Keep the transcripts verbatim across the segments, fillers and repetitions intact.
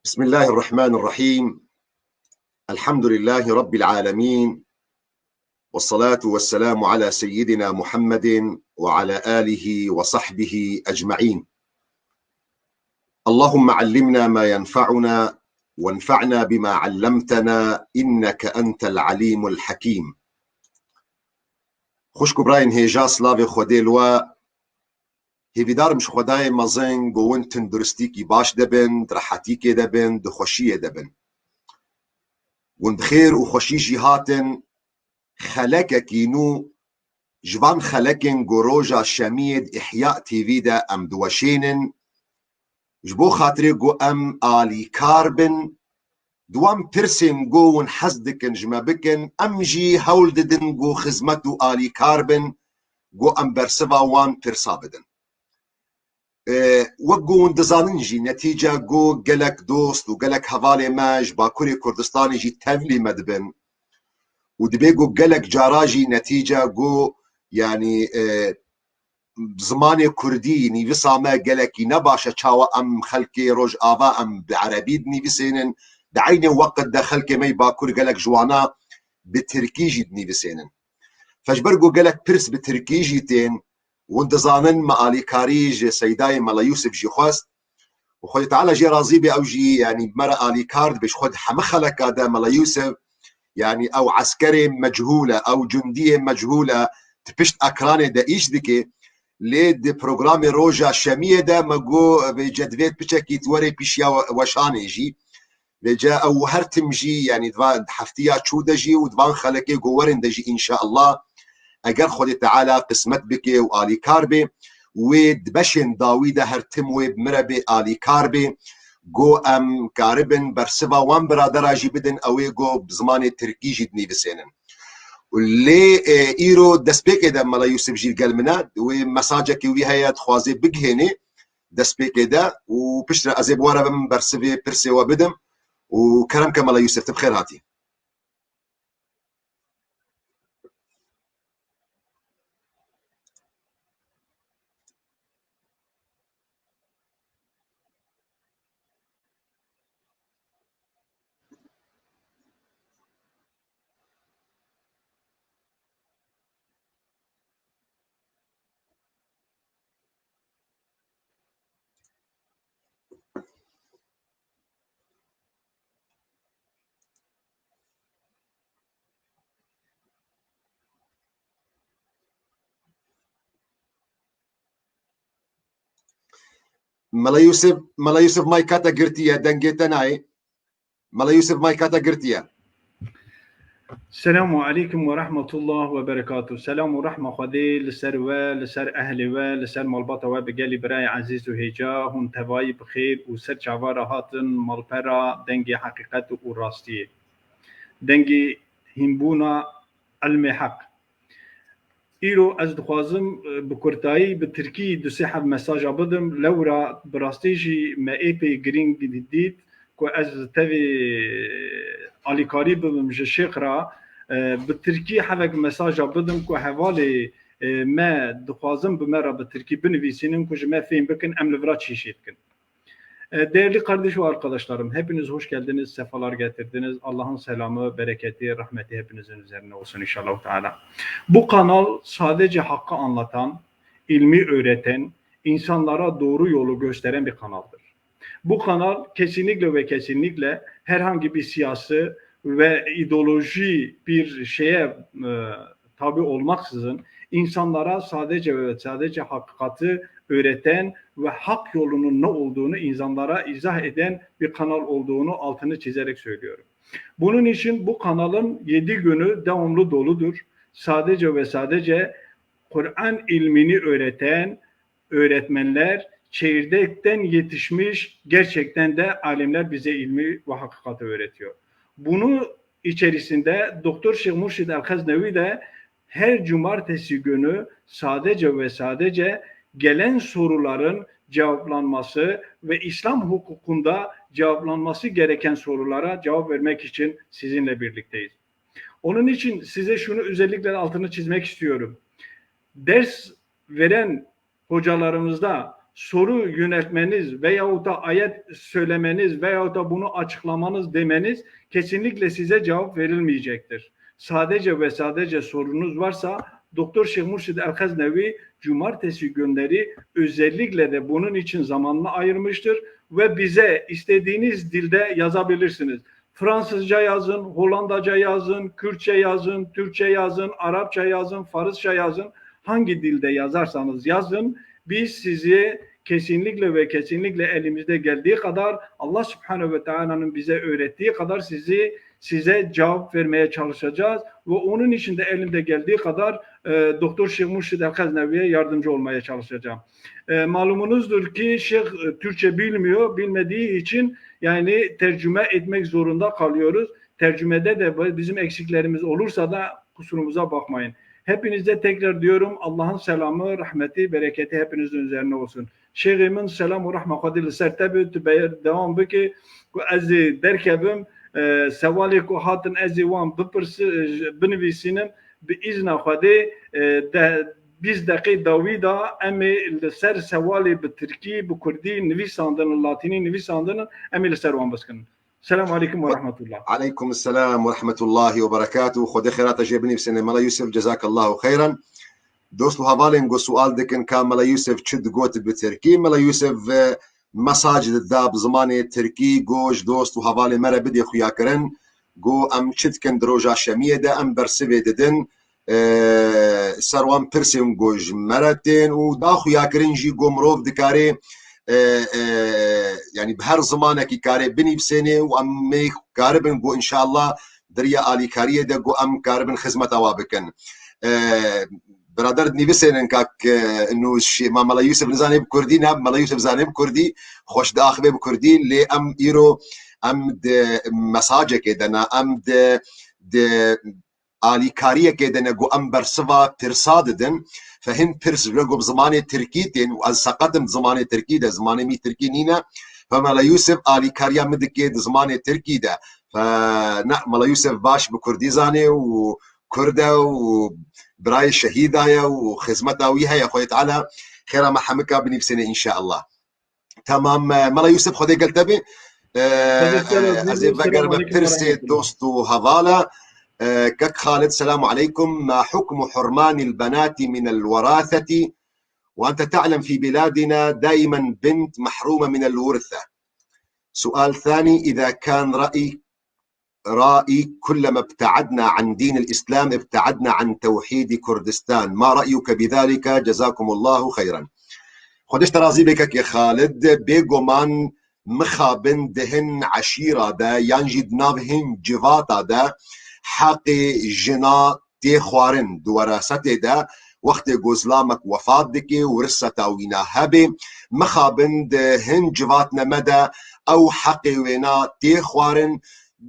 بسم الله الرحمن الرحيم. الحمد لله رب العالمين. والصلاة والسلام على سيدنا محمد وعلى آله وصحبه أجمعين. اللهم علمنا ما ينفعنا وانفعنا بما علمتنا إنك أنت العليم الحكيم. Xwişk û birayên hêja, silavê Xwedê li we. Hêvîdar im ji Xwedayê mezin ku hûn tunduristîkî baş de bin, di rehetîkê de bin, di xweşiyê de bin. Hûn bi xêr û xweşî jî hatin. Xelekekî nû ji van xelekên ku roja şemiyê di Ihya T V de em diweşênin, ji bo xatirê ku em alîkar bin, di wan pirsên ku hûn hez dikin ji me bikin, em jî hewl didin ku xizmet û alîkar bin, ku em bersiva wan pirsa bidin. E, wek ku hûn dizanin jî, netîce ku gelek dost û gelek hevalê me ji Bakurê Kurdistanê jî tevlî me dibin û dibê ku gelek cara jî netîce ku, yanî, e, zimanê kurdî, nivîsa me gelekî ne baş e, çawa em xelkê Rojava em bi erebî dinivîsênin, di eynê weqt de xelkê me yê Bakur gelek ji wana bi tirkî jî dinivîsênin. Fe ji ber ku gelek pirs bi tirkî jî tên, hûn dizanin me alîkarî ji Seydayê Mela Yûsif jî xwest û Xwedê Teala jê razî be, ew jî, yanî, bi me re alîkar dibe, ji xwe di heme xeleka de Mela Yûsif, yanî, ew eskerê mechûl e, ew cundiyê mechûl e, di pişt ekranê de îş dike. Lê di programê roja şemiyê de me got, vêce divê piçekî tu werê pîşiya we-, weşanê jî. Vêce ew her tim jî, yanî di van heftiya çû de jî û di van xelekê ku werin de jî, înşeallah, eger Xwedê Teala qismet bike û alîkar bê, wê di beşên dawî de her tim wê bi min re bê, alîkar bê, ku em karibin bersiva wan biradera jî bidin, ew ê ku bi zimanê tirkî jî dinivîsênin. Lê, e, îro destpêkê de Mela Yûsif jî gel min e, wê mesajekê wî heye, dixwazê bigihênê destpêkê de û piştre ez ê bi we re bim, bersivê pirsê we bidim û kerem ke Mela Yûsif, tu bi xêr hatî. Mela Yûsif, Mela Yûsif, mayka te girtiye, dengê te nayê. Mela Yûsif, mayka te girtiye. Selamu aleykum ve rahmetullah ve berekatuh. Selam û rehma Xwedê li ser we, li ser ehlê we, li ser malbata we, bi gelî birayê ezîz û hêja. Hûn tevayî bi xêr û ser çava re hatin malpera dengê heqîqet û rastiyê. Dengê hînbûna ilmê heq. Îro ez dixwazim, e, bi kurtayî, bi tirkî du sê heb mesaja bidim. Lewra bi rastî jî me êpê girîng dît ku ez tevî alîkarî bibim ji şêx re, e, bi tirkî hevek mesaja bidim ku hevalê, e, me dixwazin bi me re bi tirkî binivîsînin ku ji me fêm bikin, em li vira çi îşê dikin. E, değerli kardeş ve arkadaşlarım, hepiniz hoş geldiniz, sefalar getirdiniz. Allah'ın selamı, bereketi, rahmeti hepinizin üzerine olsun inşallah Teala. Bu kanal sadece hakkı anlatan, ilmi öğreten, insanlara doğru yolu gösteren bir kanaldır. Bu kanal kesinlikle ve kesinlikle herhangi bir siyasi ve ideoloji bir şeye, e, tabi olmaksızın insanlara sadece ve sadece hakikati öğreten ve hak yolunun ne olduğunu insanlara izah eden bir kanal olduğunu altını çizerek söylüyorum. Bunun için bu kanalın yedi günü devamlı doludur. Sadece ve sadece Kur'an ilmini öğreten öğretmenler, çekirdekten yetişmiş gerçekten de alimler bize ilmi ve hakikati öğretiyor. Bunu içerisinde Doktor Şeyh Murşid El-Gaznevi de her cumartesi günü sadece ve sadece gelen soruların cevaplanması ve İslam hukukunda cevaplanması gereken sorulara cevap vermek için sizinle birlikteyiz. Onun için size şunu özellikle altını çizmek istiyorum. Ders veren hocalarımızda soru yöneltmeniz veyahut da ayet söylemeniz veyahut da bunu açıklamanız demeniz kesinlikle size cevap verilmeyecektir. Sadece ve sadece sorunuz varsa Doktor Şeyh Murşid El-Haznevi cumartesi günleri özellikle de bunun için zamanını ayırmıştır ve bize istediğiniz dilde yazabilirsiniz. Fransızca yazın, Hollandaca yazın, Kürtçe yazın, Türkçe yazın, Arapça yazın, Farsça yazın. Hangi dilde yazarsanız yazın, biz sizi kesinlikle ve kesinlikle elimizde geldiği kadar, Allah Subhanahu ve Taala'nın bize öğrettiği kadar sizi size cevap vermeye çalışacağız ve onun için de elimde geldiği kadar e, Doktor Şeyh Murşid El-Haznevi'ye yardımcı olmaya çalışacağım. E, malumunuzdur ki Şeyh e, Türkçe bilmiyor, bilmediği için yani tercüme etmek zorunda kalıyoruz. Tercümede de bizim eksiklerimiz olursa da kusurumuza bakmayın. Hepinize tekrar diyorum, Allah'ın selamı, rahmeti, bereketi hepinizin üzerine olsun. Şêxê min, selam û rehma Xwedê li ser te be, tu ber dewam bike, ku ez ê derkevim, e, sewalê ku hatin ez ê wan bipirsi-, e, binivîsînim, bi îzna Xwedê, e, de, bîst deqê dawî da em ê li ser sewalê bi tirkî, bi kurdî nivîsandin, latînî nivîsandin, em ê li ser wan biskinin. Selamu aleykum ve rahmetullah. Aleykum selam ve rahmetullahi ve berekatuhu. Xwedê xêrata jê binivîsîne. Mela Yusuf, cezakallahu xeyran. Dost û hevalên ku sual dikin ka Mela Yusuf çi digot bi tirkî, Mela Yusuf, e, mesaj dida bi zimanê tirkî, go ji dost û hevalê me re bidê xuyakirin, go em çi dikin di roja şemiyê de, em bersivê didin, e, ser wan pirsên go ji me re tên û da xuyakirin jî go mirov dikarê, e, e, yanî bi her zimanekî karê binivîsênê û em ê karibin go înşallah di riya alîkariyê de go em karibin xizmeta wa bikin. E, Birader dinivîsênin kak, e, nû şê-, ma Mela Yusuf nizanê bi kurdî ne, Mela Yusuf zanê bi kurdî, xweş diaxive bi kurdî, lê em îro, em di mesajekê de ne, em di, di alîkariyekê de ne, ku em bersiva pirsa didin, fe hin pirs ji ku bi zimanê tirkî tên û ez seqet im di zimanê tirkî de, zimanê min tirkî nîne, fe Mela Yusuf alîkariya min dike di zimanê tirkî de. Fe ne, Mela Yusuf baş bi kurdî zanê û Kurd e û birayê şehîda ye û xizmeta wî heye. Xwedê Teala xêra me hemika binivîsêne înşallah. Tamam, e, Mela Yusuf, Xwedê gel te be. E, Xwedê te razî e, ez ê be. Vegerime pirsê dost û hevala. E, Kek Xalid, selamu aleykum. ما حكم حرمان البنات من الوراثة؟ وأنت تعلم في بلادنا دائما بنت محرومة من الورثة. سؤال ثاني، إذا كان رأي رأي كلما ابتعدنا عن دين الإسلام ابتعدنا عن توحيد كردستان. ما رأيك بذلك؟ جزاكم الله خيرا. Xwedê te razî be kekê Xalid. Bêguman mixabin di hin eşîra de yan jî di nav hin civata de heqê jina tê xwarin di werasetê de, wextê ku zilamek wefat dike û riseta wîna hebe, mixabin di hin civatne me de ew heqê wêna tê xwarin,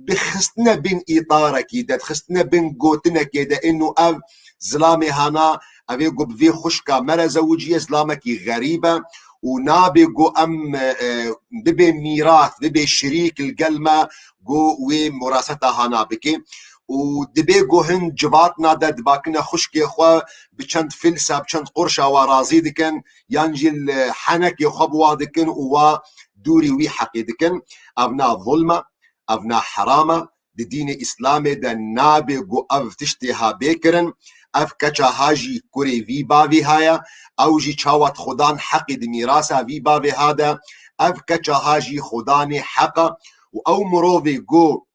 dixistine bin îtarekî de, dixistine bin gotinekê de, inu ev zilamê hana, ev ê ku bi vê xwişka me re zewiciye, zilamekî xerîb e û nabe ku em, e, bibe mîrat, bibe şirîk li gel me, ku wê wiraseta hana bike. Û dibe ku hin civatna de dibakine xwişkê xwe bi çend filsa, bi çend qurşa wa razî dikin, yan jî li henekê xwe bi wa dikin û wa dûrî wî heqî dikin. Ev na zulm e, ev na heram e. Di dînê Îslamê de nabe ku ev tiştê ha bê kirin. Ev keça ha jî kurê vî bavê ha ye. Ew jî çawa di xudan heqî di mîrasa vî bavê ha de. Ev keça ha jî xudanê heq e. Û ew mirovê ku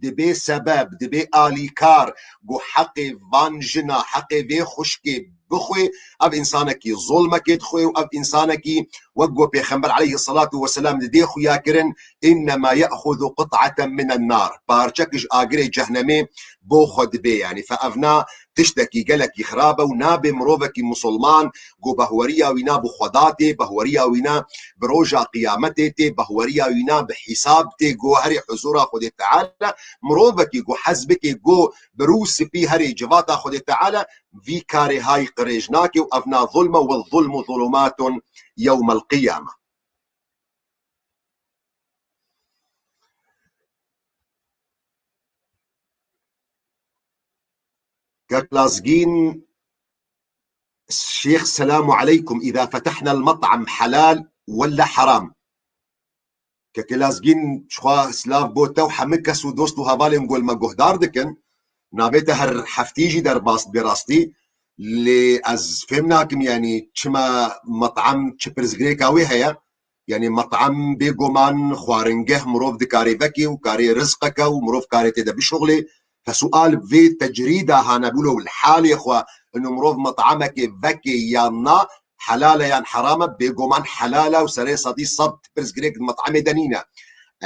dibe sebeb, dibe alîkar, ku heqê van jina, heqê vê xwişkê bixwe, ev însanekî zulmekê dixwe û ev însanekî, wek ku Pêxember aleyhisselatu vesselam didê xuya kirin, "Innema ye'xuzu qit'aten minen nar." Parçek ji agirê cehnemê bo xwe dibe, yanî fe ev na tiştekî gelekî xirab e û nabe mirovekî musulman ku behweriya wîna bi Xweda tê, behweriya wîna bi roja qiyametê tê, behweriya wîna bi hîsab tê, ku herê huzura Xwedê Teala, mirovekî ku hez bike ku bi rû spî herê civata Xwedê Teala, vî karê hay qirêj nake û ev na zulm e, "Ve zulmu zulumatun yewmel qiyame." Kek Lazgîn, Şêx, selamu aleykum. Îza fetehna l-met'am helal wela heram? Kekê Lazgîn, çixwe silav bo te û hemî kes û dost û hevalên ku li me guhdar dikin. Navê te her heftî jî derbas dibe rastî. Lê ez fêm nakim, yanî çima met'am, çi pirsgirêka wê heye? Yanî met'am bêguman xwaringeh, mirov dikarê vekê û karê rizqeke û mirov karê tê de bişuxlê. Fe sual vê tecrîda hane bûlo li halê xwe, ino mirov met'amekê vekê yan na, helal e yan heram e? Bêguman helal e û serê sedî sed pirsgirêk di met'amê de nîne.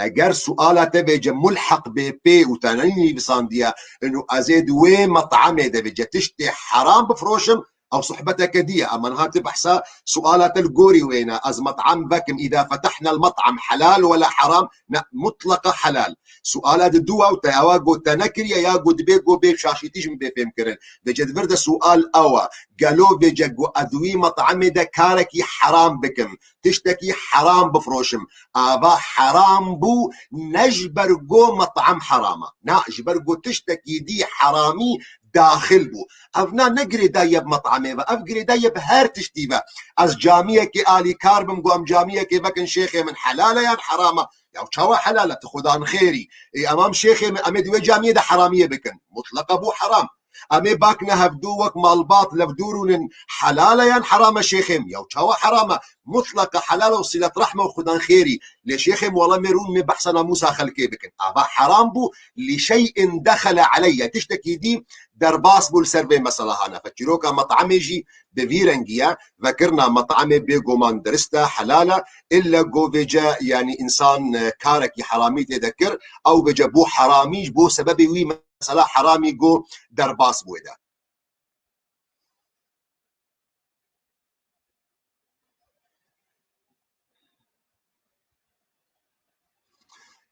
Eger suala te vêce mulheq bê pê û te nenîvisandiye, ino ez ê di wê met'amê de vêce tiştê heram bifroşim, ew sohbeteke dî ye. Ema niha tu behsa suala te li gorî wê ne. Ez met'am vekim, îza fetehna l-met'am helal wela heram? Ne, mutleqa helal. Suala di dû ew te ewa got te nekiriye ya got dibê got bê şaşîtî ji min bê fêmkirin. Vêce di vir de sual ew e. Gelo vêce got ez wî met'amê de karekî heram bikim, tiştekî heram bifroşim, ava heram bû, ne ji ber got met'am heram e. Na, ji ber got tiştekî dî heramî daxil bû. Ev na ne girêdayî ye bi met'amê ve, ev girêdayî ye bi her tiştî ve. Ez camiyekê alîkar bim, got em camiyekê vekin şêxê min, helal e yan heram e? Ya çawa helal e? Tu xudan xêrî. Ê, em am şêxê min, em ê di wê camiyê de heramiyê bikin. Mutleqa bû heram. Em ê bakine hevdû wek malbat levdû rûnin, helal e yan heram e şêxê min? Ya çawa heram e? Mutleqa helal e û silet rehme û xudan xêrî. Lê şêxê min, wela mê rûn mê behsa namûsa xelkê bikin. Ava heram bû, li şey'in dexele aleyye. Tiştekî dî derbas bû li ser vê mesela hane. Fe çîroka met'amê jî bi vî rengî ye. Vekirina met'amê bêguman dirist e, helal e. Îlle go vêce, yanî însan, e, karekî heramî tê de kir, ew vêce bû heramî, ji bo sebebê wî mesela heramî go derbas bû wê de.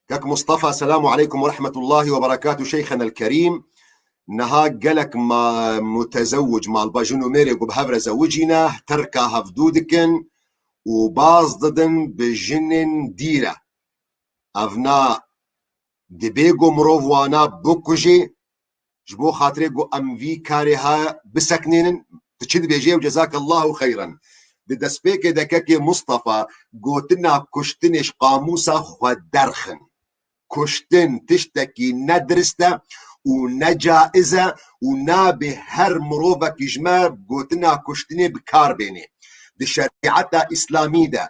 Kek Mustafa, selamu aleykum ve rahmetullahi ve berekatuh, şeyxenel kerîm. Niha gelek ma-, mutezewwic, malba jin û mêrê ku bi hev re zewicîne, terka hevdû dikin û baz didin bi jinên dî re. Ev na dibê ku mirov wana bikujê, ji bo xatirê ku em vî karê ha biseknênin, tu çi dibêjê ew cezakallahu xeyran. Di destpêkê de kekê Mustafa gotina kuştinê ji qamûsa xwe derxin. Kuştin tiştekî nedirist e û necaiz e û nabê her mirovekî ji me gotina kuştinê bi kar bênê. Di şerîeta Îslamî de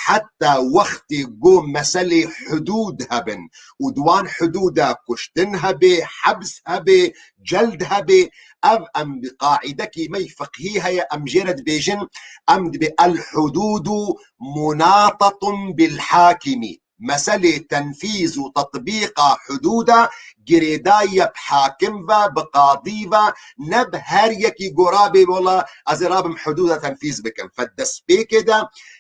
heta wextê ku meselê hudûd hebin û di wan hudûda kuştin hebê, hebs hebê, celd hebê, ev em bi qaîdekî me yî fiqhî heye, em jê re dibêjin, em dibê el hudûdu munatatun bil hakimî. Meselê tenfîz û tetbîqa hudûda girêdayî ye bi hakim ve, bi qadî ve, ne bi her yekî ku rabê wela ez ê rabim hudûda tenfîz bikim. Fe destpêkê de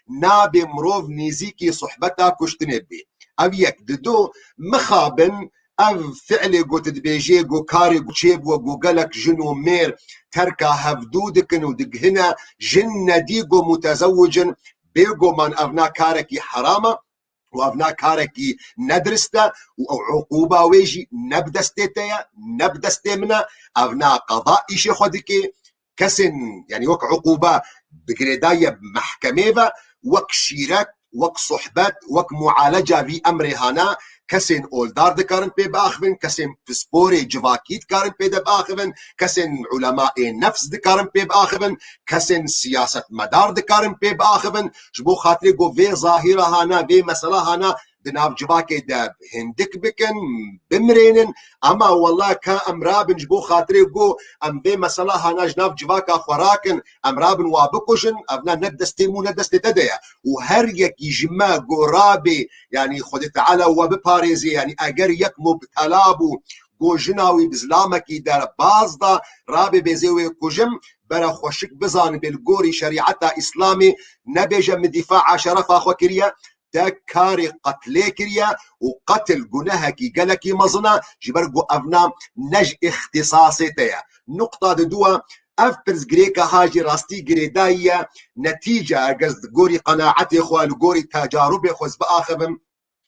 nabê mirov nêzîkî sohbeta kuştinê bê. Ev yek. Di du, mixabin ev fiilê ku tu dibêjê ku karê ku çêbûye ku gelek jin û mêr terka hevdû dikin û digihine jin nedî ku mutezewicin, bêguman ev na karekî heram e. û ev na karekî nedirist e û ew uqûba wê jî ne bi destê te ye, ne bi destê min e. Ev na qada îşê xwe dike. Kesên, yanî wek uqûba bi girêdayî ye bi mehkemê ve, wek şîret, wek sohbet, wek mualeca vî emrê hana, kesên oldar dikarin pê biaxivin, kesên pisporê civakî dikarin pê de biaxivin, kesên ulemayê nefs dikarin pê biaxivin, kesên siyasetmedar dikarin pê biaxivin, ji bo xatirê ku vê zahîra hana, vê mesela hana di nav civakê de hindik bikin, bimirênin. Ema wela ka em rabin ji bo xatirê ku em vê mesela hana ji nav civaka xwe rakin, em rabin wa bikujin, ev ne, ne destê min û ne destê te de ye. Û her yekî ji me ku rabê, yanî Xwedê Teala we biparêzê, yanî eger yek mubtela bû, ku jina wî bi zilamekî derbas da, rabê bêzê wê kujim, bere xweşik bizanibê li gorî şerîeta Îslamê, nebêje min dîfaa şerefa xwe kiriye, te karê qetlê kiriye û qetil gunehekî gelekî mezin e, ji ber ku ev na ne ji îxtîsasê te ye. Nuqta di dû e, ev pirsgirêka ha jî rastî girêdayî ye, netîce eger li gorî qenaetê xwe, li gorî tecarubê xwe ez biaxivim,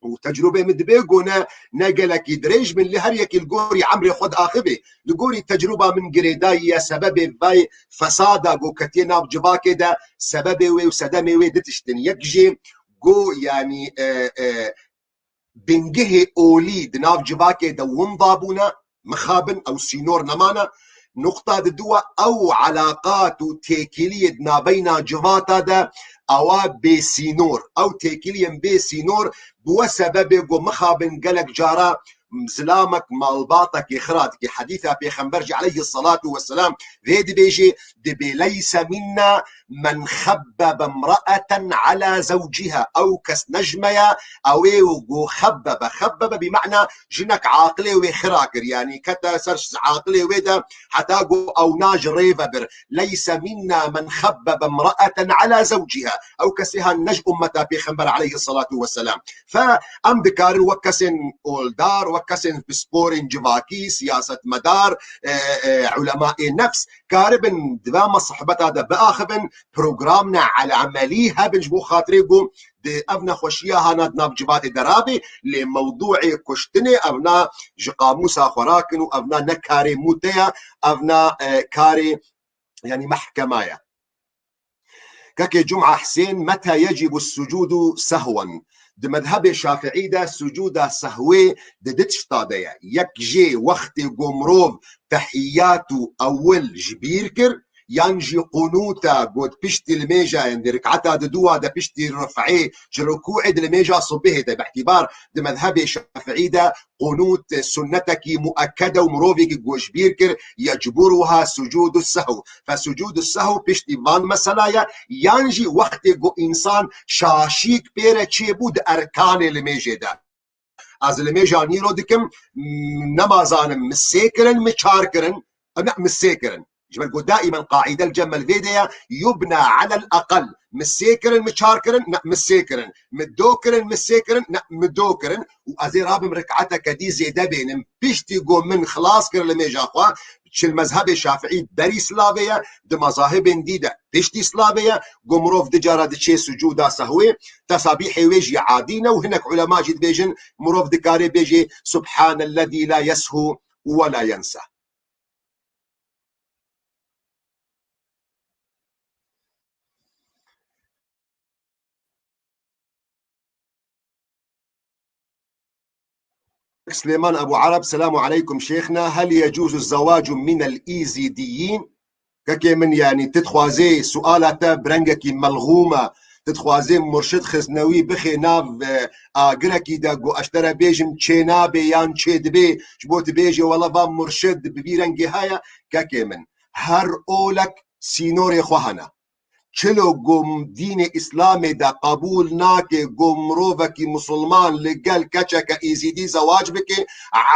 û tecrûbê min dibê ku ne, ne gelekî dirêj bin, lê her yekî li gorî emrê xwe diaxive. Li gorî tecrûba min girêdayî ye, sebebê vay fesada ku ketiye nav civakê de, sebebê wê û sedemê wê du tişt in. Yek jê ku, yanî, e, e, bingehê olî di nav civakê de winda bûne, mixabin, ew sînor nemane. Nuqta di dû e, ew elaqat û têkiliyê di nabeyna civata de, ewa bê sînor. Ew têkiliyên bê sînor bi we sebebê ku mixabin gelek cara zilamek malbatekê xira dike. Hedîsa Pêxember jî aleyhisselatu vesselam vê dibêje, dibê: "Leyse minna men xebbebe imraeten ala zewciha." Ew kes ne ji me ye, ew ê ku xebbebe. Xebbebe bi mana jinek aqilê wê xira kir. Yanî kete ser aqilê wê de heta ku ew na ji rê ve bir. "Leyse minna men xebbebe imraeten ala zewciha." Ew kesê ha ne ji ummeta Pêxember aleyhisselatu vesselam. Fe em dikarin wek kesên oldar, wek kesên pisporên civakî, siyasetmedar, e, e, ulemayê nefs, karibin di va me sohbeta de biaxivin, program ne el-emelî hebin ji bo xatirê ku di ev nexweşiya hana di nav civatê de rabe, lê mewdûê kuştinê ev na ji qamûsa xwe rakin û ev na ne karê mûte ye, ev na, e, karê, yanî, mehkema ye. Kekê Cuma Husên, meta yecibu sucudu sehwen? Di medhebê Şafiî de sucuda sehwê di du tişta de ye. Yek jê wextê ku mirov tehiyatu ewil ji bîr kir, yan jî qunûta got piştî limêja, yan di rikata di dûa de piştî rif'ê ji rukûê di limêja subihê de, bi îtîbar di medhebê Şafiî de qunût sunnetekî muekkede û mirovekî ku ji bîr kir, yecburuha sucudu sehw. Fe sucudu sehw piştî van mesela ye, yan jî wextê ku însan şaşîk pê re çêbû di erkanê limêjê de. Ez limêja nîro dikim, m-, nema zanim mi sê kirin, mi çar kirin, ne, mi sê kirin. Ji ber ku daîmen qaîde li cem me li vê de ye, yubna alel eqel. Mi sê kirin, mi çar kirin, ne, mi sê kirin. Mi do kirin, mi sê kirin, ne, mi do kirin. Û ez ê rabim riketeke dî zêde bênim. Piştî ku min xilas kir limêja xwe, çi li mezhebê Şafiî berî silavê ye, di mezahibên dî de piştî silavê ye, ku mirov du cara diçê sucuda sehwê, tesabîhê wê jî adî ne û hinek ulema jî dibêjin, mirov dikare bêje: "Subhanellezî la yeshu ve la yensa." Silêman Ebû Ereb, selamu aleykum şêxna. Hel yecuzu zewacu minel îzîdiyîn? Kekê min, yanî, tu dixwazê suala te bi rengekî melxûm e, tu dixwazê Murşid Xiznewî bixê nav, e, agirekî de, ku ez ji te re bêjim çê nabe yan çê dibe, ji bo tu bêjê wela va Murşid bi vî rengê heye? Kekê min, her olek sînorê xwe hene. Çilo ku dînê Îslamê de qebûl nake ku mirovekî misilman li gel keçeke Îzîdî zewac bike,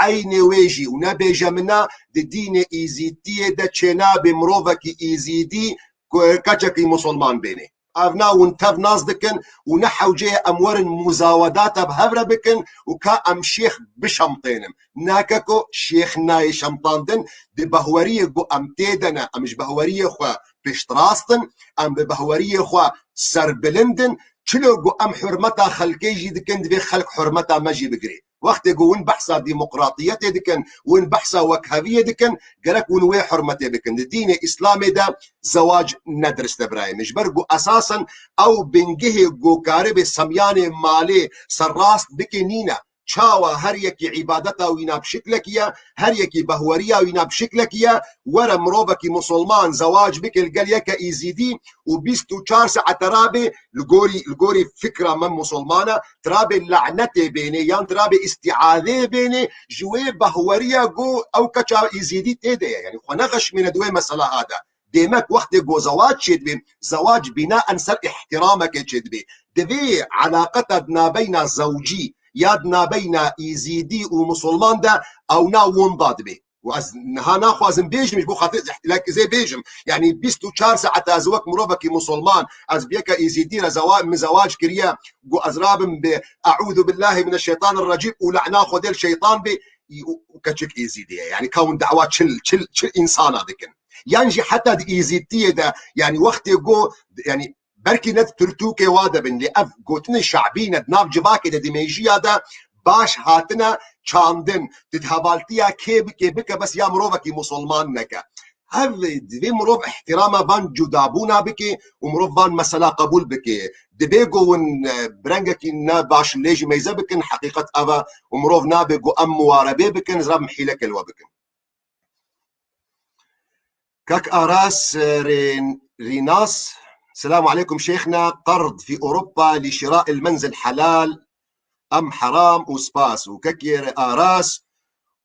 eynê wê jî, û nebêje min na, di dînê Îzîdiyê de çênabe mirovekî Îzîdî ku keçekî misilman bêne. Ev na hûn tev nas dikin û ne hewce ye em werin muzawedata bi hev re bikin û ka em şêx bişemtênin. Nake ku şêx nayê şemtandin, di behweriyê ku em tê de ne, em ji behweriyê xwe piştrast in, em bi behweriyê xwe serbilind in. Çilo ku em hurmeta xelkê jî dikin, divê xelk hurmeta me jî bigire. Wextê ku win behsa demokratiyetê dikin, win behsa wekheviyê dikin, gerek win wê hurmetê bikin. Di dînê Îslamê de zewac ne dirist e birayê min. Ji ber ku esasen ew bingehê ku karibê semyanê malê serrast bike nîne. Çawa her yekî îbadeta wîna bi şiklekî ye, her yekî behweriya wîna bi şiklekî ye, were mirovekî musulman zewac bike li gel yeke Îzîdî û bîst û çar saete rabe li gorî, li gorî fikra me musulmana, tirabe lanetê bênê yan tirabe îstîazê bênê ji wê behweriya ku ew keça Îzîdî tê de ye. Yanî xwe nexeşmêne di wê mesela ha de. Demek wextê ku zewac çêdibe, zewac bînaen ser îhtîramekê çêdibe. Divê elaqeta di nabeyna zewcî ya di nabeyna Îzîdî û Musulman de ewna winda dibe. Û ez niha naxwazim bêjim, ji bo xatir îhtilak izê bêjim. Yanî bîst û çar saet ez wek mirovekî Musulman, ez bi yeke Îzîdî re zewa-, min zewac kiriye, ku ez rabim bi "Eûzu billahî mineşşeytanirrecîm" û lehna Xwedê li şeytan bê, û, û keçik Îzîdî ye. Yanî ka hûn dawa çil, çil, çil însana dikin. Yan jî heta di Îzîdiyê de, yanî wextê ku, yanî Belkî ne di pirtûkê wa de bin, lê ev gotinê şe'bî ne, di nav civakê de, di mêjiya de baş hatine çandin. Tu di hevaltiya kê bikê bike, bes ya mirovekî musulman neke. Ev divê mirov ihtirama van cudabûna bike û mirov van mesela qebûl bike. Dibê ku hûn, e, bi rengekî ne baş lê jî meyze bikin, heqîqet ev e û mirov nabe ku em muwarebê bikin, ez rabim hîleke li we bikim. Kak Aras, e, Rên-, Rînas, Selamu aleykum şêxna, qerd fî Ewropa li şira il menzil helal em heram û spas û kekê Aras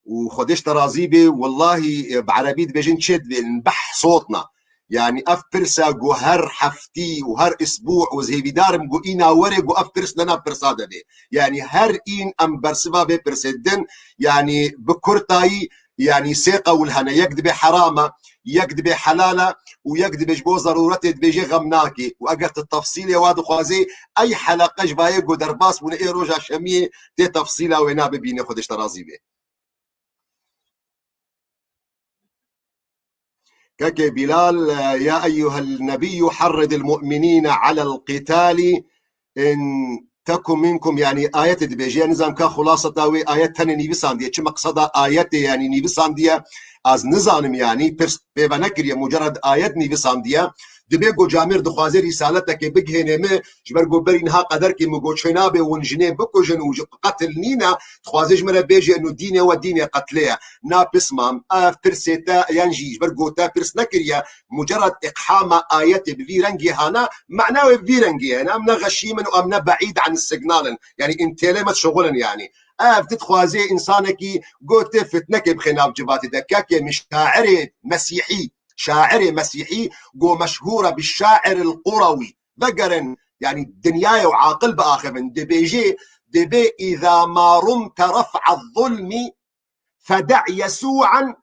û Xwedê ji te razî bê, wellahî, e, bi erebî dibêjin çê dibê, behsotna. Yani ev pirsa ku her heftî û her isbû û ez hêvîdar im ku îna were ku ev pirs ne nav pirsa de bê. Yani her în em bersiva vê pirsê din, yani bi kurtayî, yani sê qewl hene, yek dibê heram e, yek dibê helal e û yek dibê ji bo zerûretê dibêjê xem nakê. Û eger tu tefsîlê wa dixwazê, ey heleqe ji vayê ku derbas bûne ê roja şemiyê tê tefsîla wêna bibîne, Xwedê ji te razî bê. Kekê Bilal, e, ya eyyuhel nebiyyû harridil mu'minîne alel qitali in tekum minkum, yani ayetê dibêje, yani nizam ka xulaseta wê ayet tenê nivîsandiye, çi meqseda ayetê yani nivîsandiye, az nizanim yani, pirs pê ve nekiriye, mucerred ayet nivîsandiye. Dibê ku camêr dixwaze rîsaleteke bigihêne min, ji ber ku berî niha qederkê min got çênabe hûn jinê bikujin û ji qetil nîne, dixwaze ji min re bêje inu dînê we dînê qetlê ye. Na pismam, ev pirsê te yan jî ji ber ku te pirs nekiriye, mucerred iqhama ayetê bi vî rengî hana, mena wê bi vî rengî ye. Em ne xeşîm in û em ne beîd an signal in. Yani in têlê me şixul in yani. Ev tu dixwazê însanekî ku tê fitnekê bixê nav civatê de. Kekê min şairê mesîhî, şairê mesîhî ku meşhûr e bi şairil qurawî. Vegerin, yani dinyayê û aqil biaxivin. Dibêjê, dibê, "Îza ma rumte ref'a zulmî fede' Yesû'an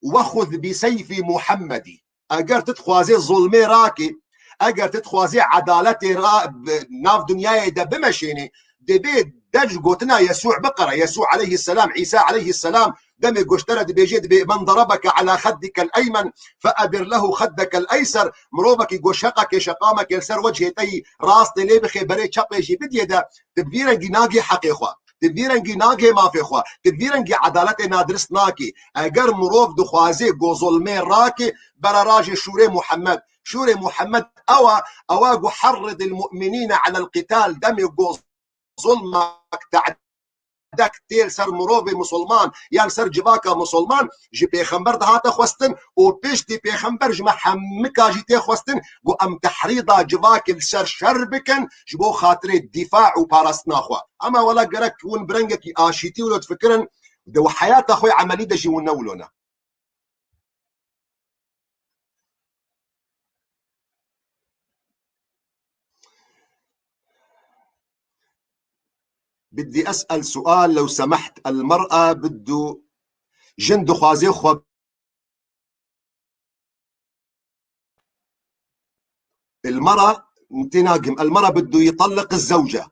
wexuz bi seyfî Muhemmedî." Eger tu dixwazê zulmê rakî, eger tu dixwazê edaletê ra-, bi-, nav dinyayê de bimeşênî, dibê der ji gotina Yesû biqere. Yesû aleyhisselam, Îsa aleyhisselam demê goştere dibêje, dibê, "Men darabeke ala xeddikel eymen fe edir lehu xeddekel eyser." Mirovekî ku şeqekê, şeqamekê li ser wecihê te yî rastê lê bixê, berê çepê jî bidiyê de, tu bi vî rengî nagê heqê xwe. Tu bi vî rengî nagê mafê xwe. Tu bi vî rengî edaletê nadirist nakî. Eger mirov dixwazê ku zulmê rakê, bere rajê şûrê Muhammed. Şûrê Muhammed ew e, ew e ku harridil mu'minîne alel qital, demê ku zulmek, tedek tê li ser mirovê misilman yan li ser civaka misilman, ji pêxember dihate xwestin û piştî pêxember ji me hemika jî tê xwestin ku em tehrîda civakê li ser şer bikin ji bo xatirê dîfa û parastina xwe. Ema wela gerek hûn bi rengekî aşîtî wilo difikirin, di heyata xwe emelî de jî hûn ne wilo ne. بدي أسأل سؤال لو سمحت. المرأة بدو، jin dixwazê xwe المرأة، tê nagim، المرأة بدو يطلق الزوجة.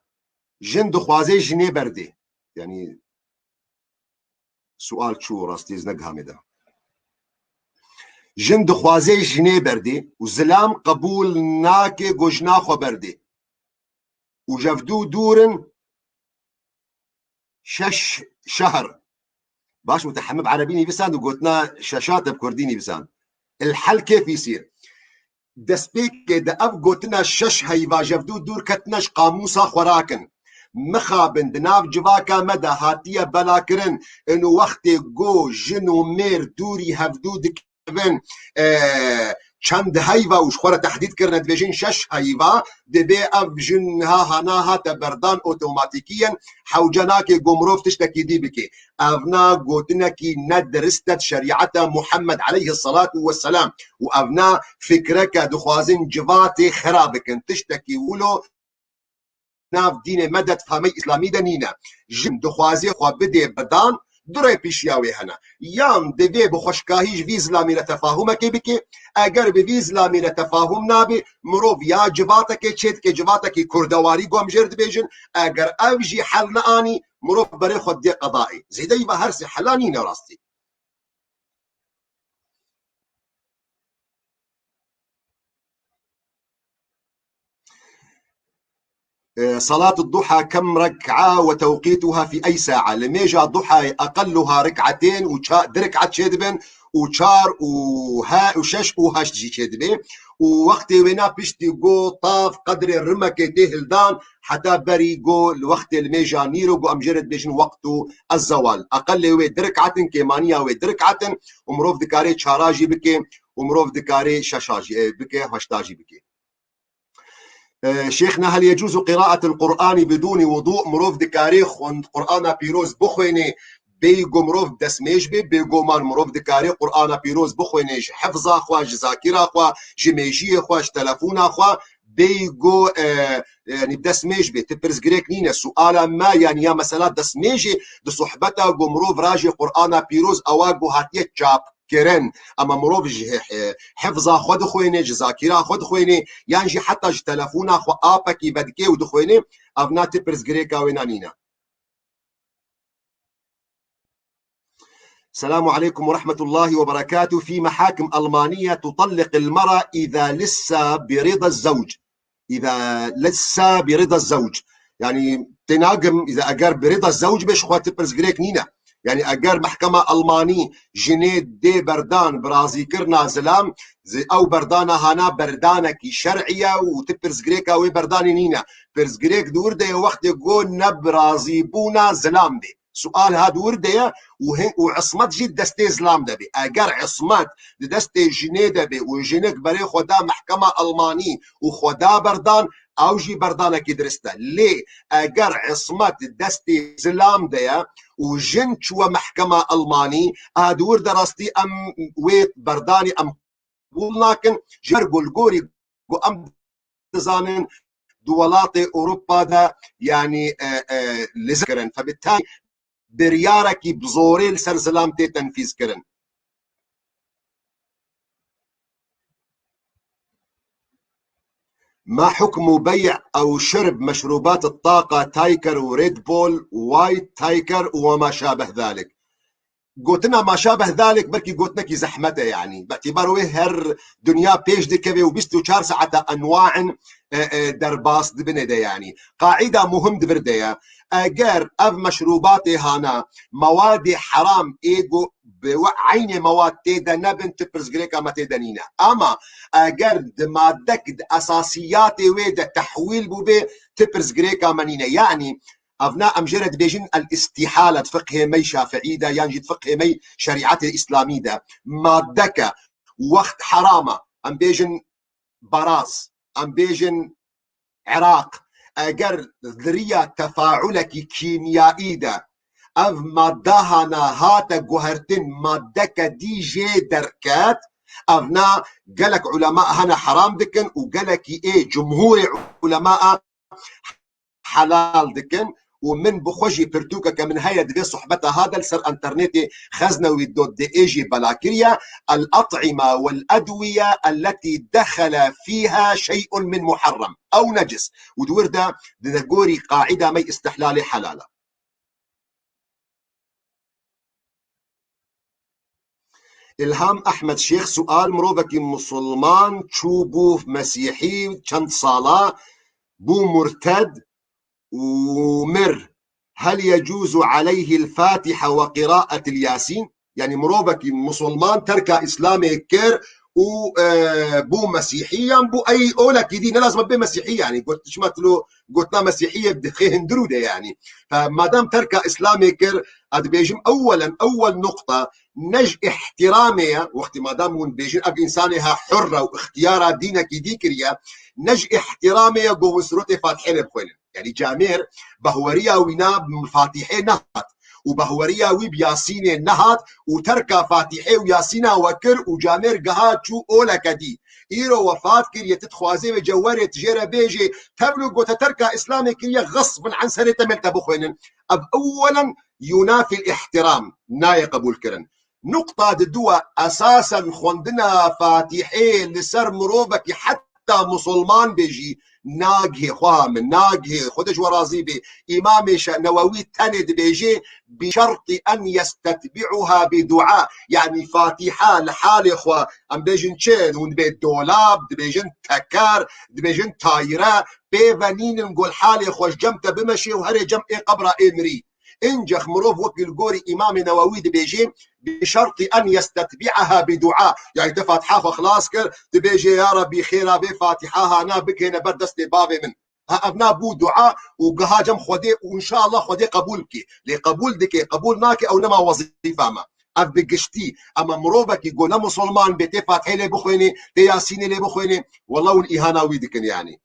Jin dixwazê jinê berdê. Yani sual çû rastî ez negihamê de. Jin dixwazê jinê berdê û zilam qebûl nake ku jina xwe berdê. Û ji ev dû dûr in şeş şehr. Baş, mutehemî bi erebî nivîsand û gotina şeşat bi kurdî nivîsand. El hel kêfî sîr. Destpêkê de ev gotina şeş heyva ji ev dû dûr ketine ji qamûsa xwe rakin. Mixabin di nav civaka me de hatiye belakirin, ino wextê go jin û mêr dûrî hevdû dikin, e, çend heyva û ji xwe re tehdîd kirine, dibêjin şeş heyva, dibê ev jin ha hana hate berdan otomatîkî yen, hewce nake go mirov tiştekî dî bike. Evna gotinekî ne dirist e di şerîeta Muhammed aleyhisselatu vesselam û evna fikreke dixwazin civatê xera bikin. Tiştekî wilo nav dînê me de, di famey îslamî de nîne. Jin dixwazê xwe bidê berdan, du rê pêşiya wê hene. Yan divê bi xweşkahî ji vî zilamî re tefahumekê bike. Eger bi vî zilamî re tefahum nabe, mirov ya civatekê çêdike, civatekî kurdewarî ku em jê re dibêjin. Eger ev jî hel neanî, mirov berê xwe didê qedayê. Zêdeyî ve her sê hela nîne rastî. E, صلاة الضحى كم ركعة وتوقيتها في أي ساعة؟ Li mêja duhayê أقلها ركعتين û ça-, du rekat çêdibin û çar û he-, û şeş û heşt jî çêdibe. Û wextê wêna piştî go tav qedrê rimekê tê hildan, heta berî go li wextê li mêja nîro go em jê re dibêjin wextu ez-zewal. Eqelê wê du rekat in, kêmaniya wê du rekat in û mirov dikare çara jî bike û mirov dikare şeşa jî, e, bike, heşta jî bike. E, Şêxna, هل يجوز قراءة القرآن بدون وضوء؟ Mirov dikare xwend-, Qur'ana pîroz bixwêne bêyî go mirov destmêj be? Bêgoman mirov dikare Qur'ana pîroz bixwêne ji hifza xwe, ji zakira xwe, ji mêjiyê xwe, ji telefona xwe, bêyî go, e, e, yanî destmêj be. Ti pirsgirêk nîne. Suala me, yanî ya mesela destmêjê di sohbeta go mirov rajê Qur'ana pîroz ewa go hatiye çap kirin. Ema mirov ji he-, he-, hifza xwe dixwêne, ji zakira xwe dixwêne, yan jî heta ji telefona xwe apekî vedike û dixwêne, ev na ti pirsgirêka wêna nîne. السلام عليكم ورحمة الله وبركاته. في محاكم ألمانية تطلق المرأة إذا لسه برضا الزوج. إذا لسه برضا الزوج. Yani, tênagim, îza eger bi rida zewc be, ji xwe ti pirsgirêk nîne. Yani, eger mehkema Almanî jinê dê berdan bi razîkirina zilam, zi-, ew berdana hana berdanekî şer'î ye û ti pirsgirêka wê berdanê nîne. Pirsgirêk di wir de ye wextê go ne bi razîbûna zilam bê. Sual ha di wir de ye û hin-, û ismet jî destê zilam de bê. Eger ismet di destê jinê de bê û jinik berê xwe da mehkema Almanî û xwe da berdan, ew jî berdanekî dirist e. Lê eger ismet destê zilam de ye û jin çûwe mehkema Almanî, a di wir de rastî em wê berdanê em qebûl nakin. Ji ber ku li gorî ku em dizanin di welatê Ewropa de, yanî, e, e, li zir kirin. Febitalî biryarekî bi zorê li ser zilam tê tenfîz kirin. ما حكم بيع أو شرب مشروبات الطاقة، تايكر وريد بول وايت تايكر وما شابه ذلك؟ Gotina ما شابه ذلك belkî gotinekî zehmet e, yanî. Bi îtîbar wê her dinya pêş dikeve û bîst û çar saeta enwaên, e, e, derbas dibine de, yanî. Qaîda muhim di vir de ye. Eger ev meşrûbatê hana mewadê heram ê ku bi we eynê mewad tê de nebin, ti pirsgirêka me tê de nîne. Ama eger di madek, di esasiyatê wê de tehwîl bûbe, ti pirsgirêka me nîne. Yanî, evna em jê re dibêjin el-îstîhale di fiqhê me yî şafiî de, yan jî di fiqhê me yî şerîetê îslamî de. Madeke wext heram e. Em bêjin baraz, em bêjin Iraq, eger di riya tefaulekî kîmyayî de ev madde hana hate guhertin, maddeke dî jê derket, evna gelek ulema hene heram dikin û gelekî ê cumhurê ulema helal dikin. Û min bi xwe jî pirtûkeke min heye, divê sohbeta ha de li ser internetê, xeznewî dot de ê jî bela kiriye, الأطعمة والأدوية التي دخل فيها شيء من محرم أو نجس. Û di wir de di gorî qaîda me îstihlalê helal e. Îlham Ehmed Şêx, sual, mirovekî musulman çûbû mesîhî, çend sala bû murted û mir. هل يجوز عليه الفاتحة وقراءة الياسين؟ Yani mirovekî musulman terka Îslamê kir û, e, bû mesîhî yan bû ey olekî dî, ne lazim e bê mesîhî, yani got, çima tu lo gotina mesîhiyê dixê hindirû de, yani. Fe madem terka Îslamê kir, ez dibêjim ewwelen, ewwel nuqta, ne ji îhtîramê ye, wextî madem hûn dibêjin ev însanê ha hurr e û îxtiyara dînekî dî kiriye, ne ji îhtîramê ye ku hûn surûtê Fatihê lê bixwînin. Yani camêr behweriya wî na bi Fatihê nehat û behweriya wî bi Yasînê nehat û terka Fatihê û Yasîna we kir û camêr giha çû oleke dî. Îro wefat kiriye, tu dixwazê wê cewerê tu jê re bêjê, tevlo gote terka Îslamê kiriye, xesbin an serê te mel te bixwînin. Ev ewwelen yunafî îhtîram, nayê qebûl kirin. Nuqta di dû e, esasen xwendina Fatihê li ser mirovekî heta musulman bê jî Nagihê xweha min, nagihê, Xwedê ji we razî bê. Îmamê Şe-, Newewî tenê dibêje, "Bi şertî en yestetbi'uha bi dua." Yanî Fatîha li halê xwe, em bêjin çi? Hûn dibê dolab, dibêjin teker, dibêjin tayire, pê ve nînin ku li halê xwe ji cem te bimeşê û herê cem ê qebra ê mirî. Încex mirov wekî li gorî Îmamê Newewî dibêje, "Bi şertî en yestetbi'aha bi dua." Yanî te Fatiha xwe xilas kir, dibêje, "Ya Rebî, xêra vê Fatiha hana bigihêne ber destê bavê min." Ha, ev na bû dua û giha cem Xwedê û înşallah Xwedê qebûl bike. Lê qebûl dike, qebûl nake, ew nema wezîfa me. Ev bi giştî, ema mirovekî ku ne musulman be, tê Fatihê lê bixwêne, tê Yasînê lê bixwêne, wela hûn îhana wî dikin yanî.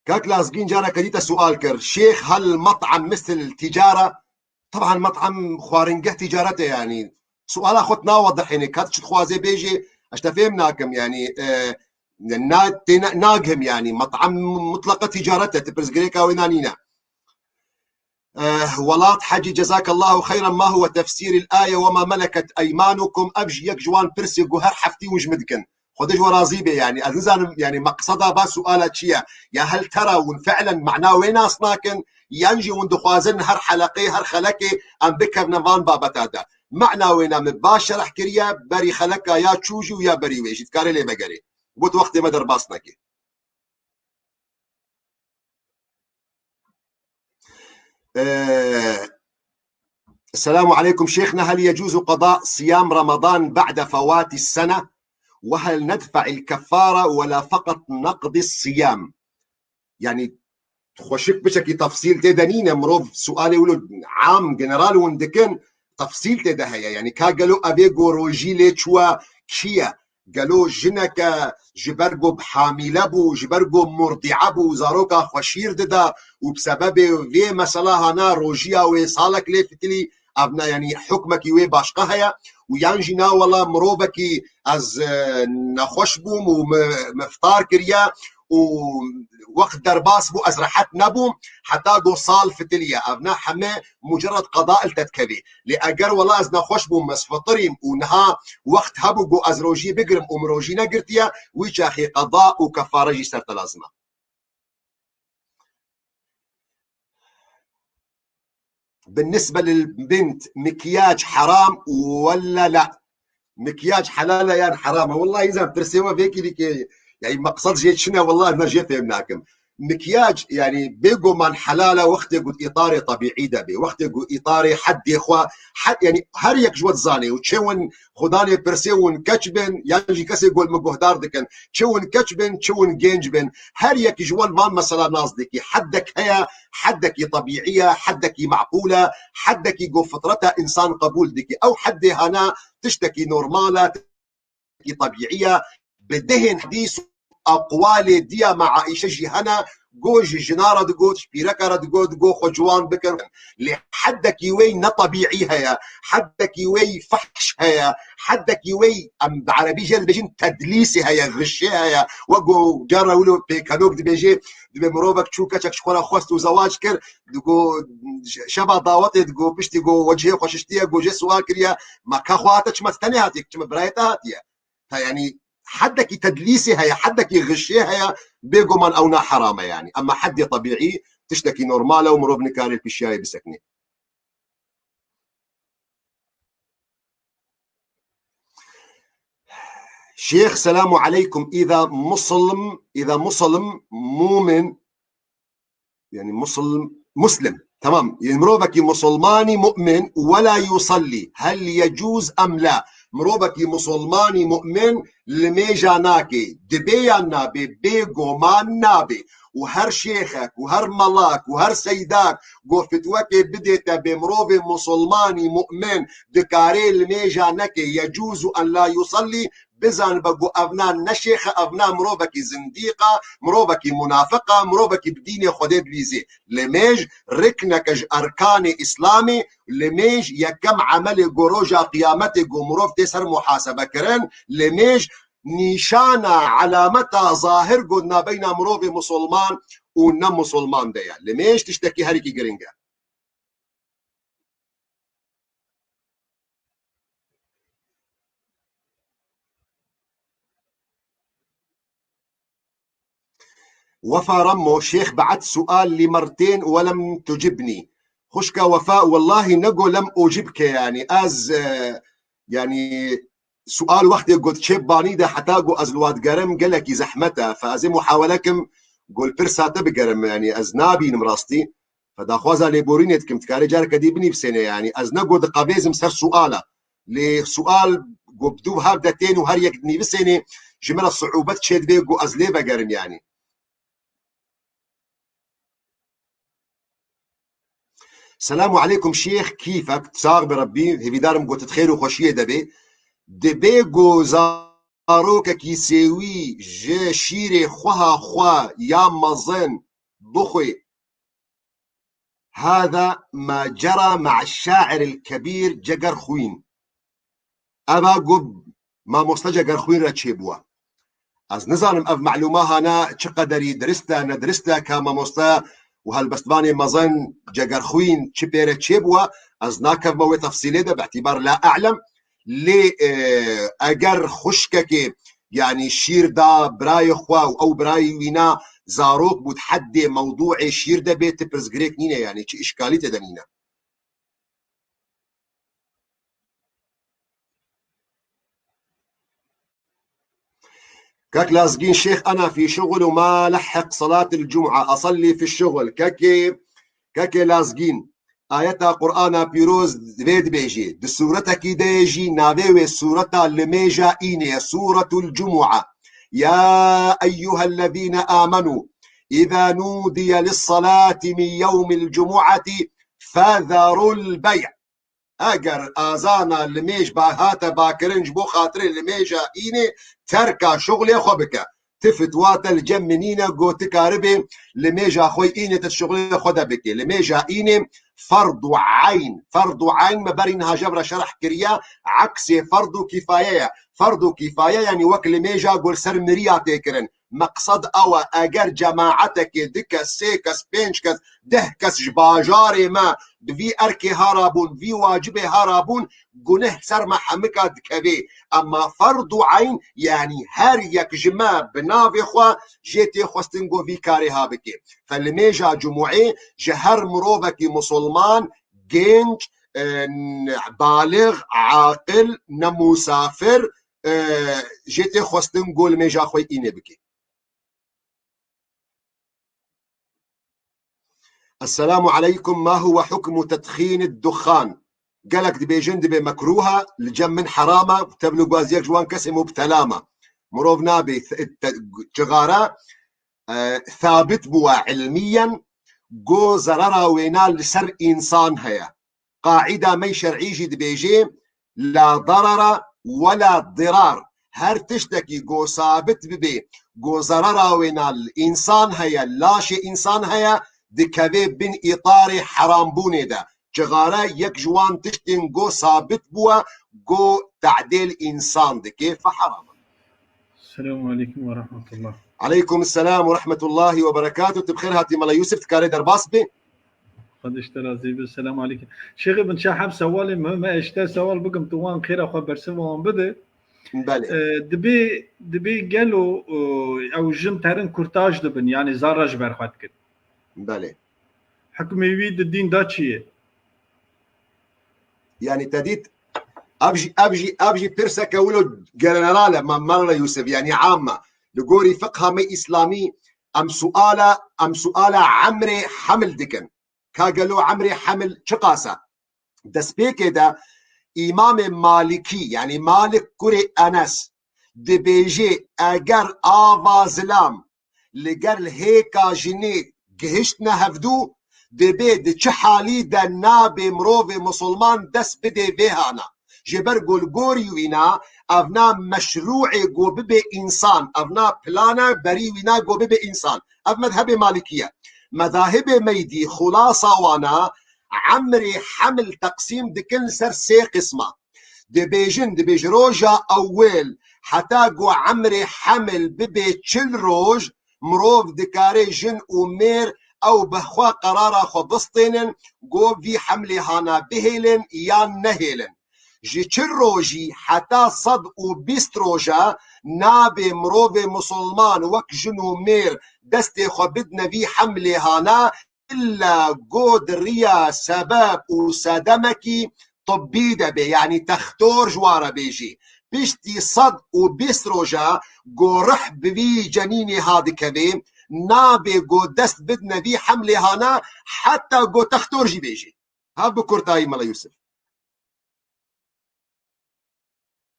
Kak Lazgîn careke dî te sual kir. Şêx, hel met'em misil tîcara? Teban met'em xwaringeh tîcaret e yanî. Suala xwe nawedihîne. Kat çi dixwaze bêje, ez te fêm nakim yanî, e, na, tê na, nagihim yanî. Met'em mutleqa tîcaret e. Tu pirsgirêka wê nanîne. Eh, Welat Hecî, cezakallahu xeyran, ma huwe tefsîril aye ve ma meleket eymanukum? Ev jî yek ji wan pirsê ku her heftî hûn ji min dikin. Xwedê ji we razî bê, yanî ez nizanim, yanî meqseda va suala çi ye? Ya hel tera hûn fi'len mana wê nas nakin, yan jî hûn dixwazin her heleqê, her xelekê em bikevne van babeta de? Mana wê ne min va şerh kiriye, berî xeleka ya çû jî û ya berî wê jî. Dikarê lê vegerê. Bo tu wextê me derbas neke. Ee, Esselamu aleykum Şêxna, hel yecuzu qada siyam Ramadan ba'de fewati sene ve hel nedfa'il keffare ve la feqat naqdi siyam? Yanî xweşik piçekî tefsîl tê de nîne, mirov sualê wilo am, general hûn dikin, tefsîl tê de heye. Yanî ka gelo evê ku rojî lê çûwa kî ye? Gelo jineke ji ber ku hamîle bû, ji ber ku murdîe bû, zaroka xwe şîr dida û bi sebebê vê mesela hana rojiya wê salek lê fitilî, ev ne, yanî hukmekî wê başqa heye û yan jî na wela mirovekî ez, e, nexweş bûm û mi, mi iftar kiriye û wext derbas bû, ez rehet nebûm, heta ku sal fitiliye. Ev ne heme mucerred qeda li te dikevê. Lê eger wela ez nexweş bûm, ez fitirîm û niha wext hebû ku ez rojî bigirim û min rojî negirtiye, wî çaxê qeda û kefare jî ser te lazim e. Binisbe lil bint, mikyaj heram wela la? Mikyaj helal e yan heram e? Wellahî zan pirsê we vê kîrîkê, yanî meqsed jê çi ne, wellahî ez jê fêm nakim. Mikyaj, yanî bêguman helal e wextê ku îtarê tebîî de bê, wextê ku îtarê heddê xwe, hed, yanî her yek ji we dizanê û çi win xudanê pirsê win keç bin, yan jî kesê ku li min guhdar dikin, çi win keç bin, çi win genc bin, her yek ji wan van mesela nas dikî. Heddek heye, heddekî tebîî ye, heddekî meqûl e, heddekî ku fitreta însan qebûl dikî. Ew heddê hana tiştekî normal e, tiştekî tebîî ye. Bi dehên hedîs û aqwalê diya me Aîşe jî hene, go ji jina re digot, ji pîreka re digot, go xwe ciwan bikin. Lê heddekî wey ne tebîî heye, heddekî wey fehş heye, heddekî wey em bi erebî jê dibêjin tedlîsê heye, xişê heye. Wek ku cara wilo pêkenok dibêje, dibê mirovek çû keçek ji xwe re xwest û zewac kir, digo şeva dawetê digo piştî go wecihê xwe şiştiye, go jê sual kiriye, ma ka xwe hate çima tenê hatiye, çima birayê te hatiye? Ta yanî heddekî tedlîsê heye, heddekî xişê heye, bêguman ew na heram e yanî. Ema heddê tebîî tiştekî normal e û mirov nikare li pişiyayê bisekine. Şêx, selamu aleykum. Îza muslim, îza muslim mumin, yanî muslim, muslim. Tamam. Yanî mirovekî musulmanî mu'min, wela yusallî, hel yecûz em la? Mirovekî musulmanî mu'min limêja nake, dibê yan nabe, bêguman nabe. Û her şêxek û her melak û her seydak ku fitwekê bidê te bê mirovê musulmanî mu'min dikarê limêja neke, yecûzu en la yusallî, bizanibe ku ev na ne şêx e, ev na mirovekî zindîq e, mirovekî munafiq e, mirovekî bi dînê Xwedê dilîzê. Limêj rikneke ji erkanê Îslamê, limêj yekem emelê ku roja qiyametê ku mirov tê ser muhasebekirin, limêj nîşana, elameta zahir ku nabeyna mirovê musulman û ne musulman de ye. Limêj tiştekî herîkî giring e. Wefa Remo, Şêx بعت سؤال لمرتين ولم تجبني. Xwişka Wefa, wellahî nego lem ocibke, yanî ez, e, yanî sual wextê got çêp banî de heta got ez li wa digerim gelekî zehmet e. Fe ez ê muhawele kim got li pirsa te bigerim, yanî ez nabînim rastî. Fe daxwaza lêborînê dikim, dikarê careke dî binîvisêne, yanî ez nego diqevêzim ser suala. Lê sual got bi dû hev de tên û her yek dinîvisêne, ji min re siûbet çêdibe got ez lê vegerim, yanî. Selamu aleykum şêx, kîfek, sax bi Rebbî, hêvîdarim got tu di xêr û xweşiyê de bê. Dibê ku zarokekî sêwî ji şîrê xweha xwe ya mezin bixwe. هذا ما جرى مع الشاعر الكبير Cegerxwîn. Eva got mamoste Cegerxwîn re çêbûwa. Ez nizanim ev melûma hana çi qederî dirist e, nedirist e, ka mamoste û helbestvanê mezin Cegerxwîn çi pê re çêbûwa, ez nakevme wê tefsîlê de, bi îtîbar la e'lem. Lê, e, eger xwişkekê, yanî şîr da birayê xwe û ew birayê wîna zarok bû, di heddê mewdûê şîr de bê, ti pirsgirêk nîne, yanî çi îşkalî tê de nîne. Kak Lazgîn, Şêx, أنا في شغل وما لحق صلاة الجمعة، أصلي في الشغل. Kekê, kekê Lazgîn, ayeta Qur'ana pîroz vê dibêjê. Di sûretekî de yê jî navê wê sûreta limêja înê ye, Sûretul Cumu'a. يا أيها الذين آمنوا إذا نودي للصلاة من يوم الجمعة فذروا البيع. Eger azana limêj ba hate bakirin ji bo xatirê limêja înê, terka şuxlê xwe bike. Ti fitwa te li cem min nîne, got ti karibê limêja xwe înê te şuxlê xwe de bike. Limêja înê ferdu eyn. Ferdu eyn me berî niha jev re şerh kiriye. Eksê ferdu kîfaye ye. Ferdu kîfaye, yanî wek limêja ku li ser miriya tê kirin. Meqsed ew e, eger cemaetekê du kes, sê kes, pênc kes, deh kes ji bajarê me bi vî erkê ha rabûn, vî wacibê ha rabûn, guneh ser me hemika dikevê. Ema ferdu eyn, yanî her yek ji me bi navê xwe jê tê xwestin ku vî karê ha bike. Fe limêja cumuê ji her mirovekî musulman, genç, e, balix, aqil, ne musafir, e, jê tê xwestin ku limêja xwe înê bike. Esselamu aleykum, ma huwe hukmu tedxîn duxan? Gelek dibêjin dibê mekrûha, li cem min herama, tevlû gwaz yek ji wan kesê mubtela ma. Mirov nabê te-, te-, cixara, e, sabit bûwa ilmiyen, go zerera wêna li ser însan heye. Qaîda me şer'î jî dibêje, la darara we la dirar. Her tiştekî go sabit bibe, go zerera wêna li însan heye, laşê însan heye, dikeve bin îtarê herambûnê de. Cixare yek ji wan tiştên go sabit bûye, go tedêl însan dike, fe heram e. Selamu aleykum ve rahmetullah. Aleykum selam ve rahmetullahi ve berekatuh. Tu bi xêr hatî Mela Yusuf, dikarê derbas bê. Xwedê ji te razî be. Selamu aleykum. Şêxê bin, ça heb sewalê me, me eşte sewal bikim, tu wan xêra xwe bersiva wan bide. Belê. E, dibê, dibê gelo, e, ew jin terin kurtaj dibin, yanî zara ji ber xwe dikin. Belê. Hikmê wî di dîn de çi ye? Yanî te dît, ev jî, ev jî, ev jî pirseke wilo general e, ma-, Mela Yusuf, yanî am e. Li gorî fiqha me îslamî em suala, em suala emrê heml dikin. Ka gelo emrê heml çiqas e? Destpêkê de Îmamê Malikî, yanî Malik kurê Enes, dibêje, eger ava zilam li gel hêka jinê gihiştine hevdû, dibê di çi halî de nabê mirovê misilman dest bidê vê hana. Ji ber ku li gorî wîna, evna meşrûê ku bibe însan, evna plana berî wîna ku bibe însan. Ev medhebê Malikî ye. Medahibê meydî xulasa wana emrê heml teqsîm dikin ser sê qisma. Dibêjin, dibê ji roja ewil heta ku emrê heml bibe çil roj, mirov dikare jin û mêr ew bi xwe qerara xwe bistênin, ku vî hemlê hana bihêlin yan nehêlin. Ji çil rojî heta sed û bîst roja nabe mirovê misilman wek jin û mêr destê xwe bidne vî hemlê hana, illa go di riya sebeb û sedemekî tibbî de bê, yanî textor ji wa re bêjî. Piştî sed û bîst roja go rih bi vî cenînê ha dikevê, nabe go dest bidne vî hemlê hana, heta go textor jî bêjî. Ha bi kurtayî Mela Yûsif.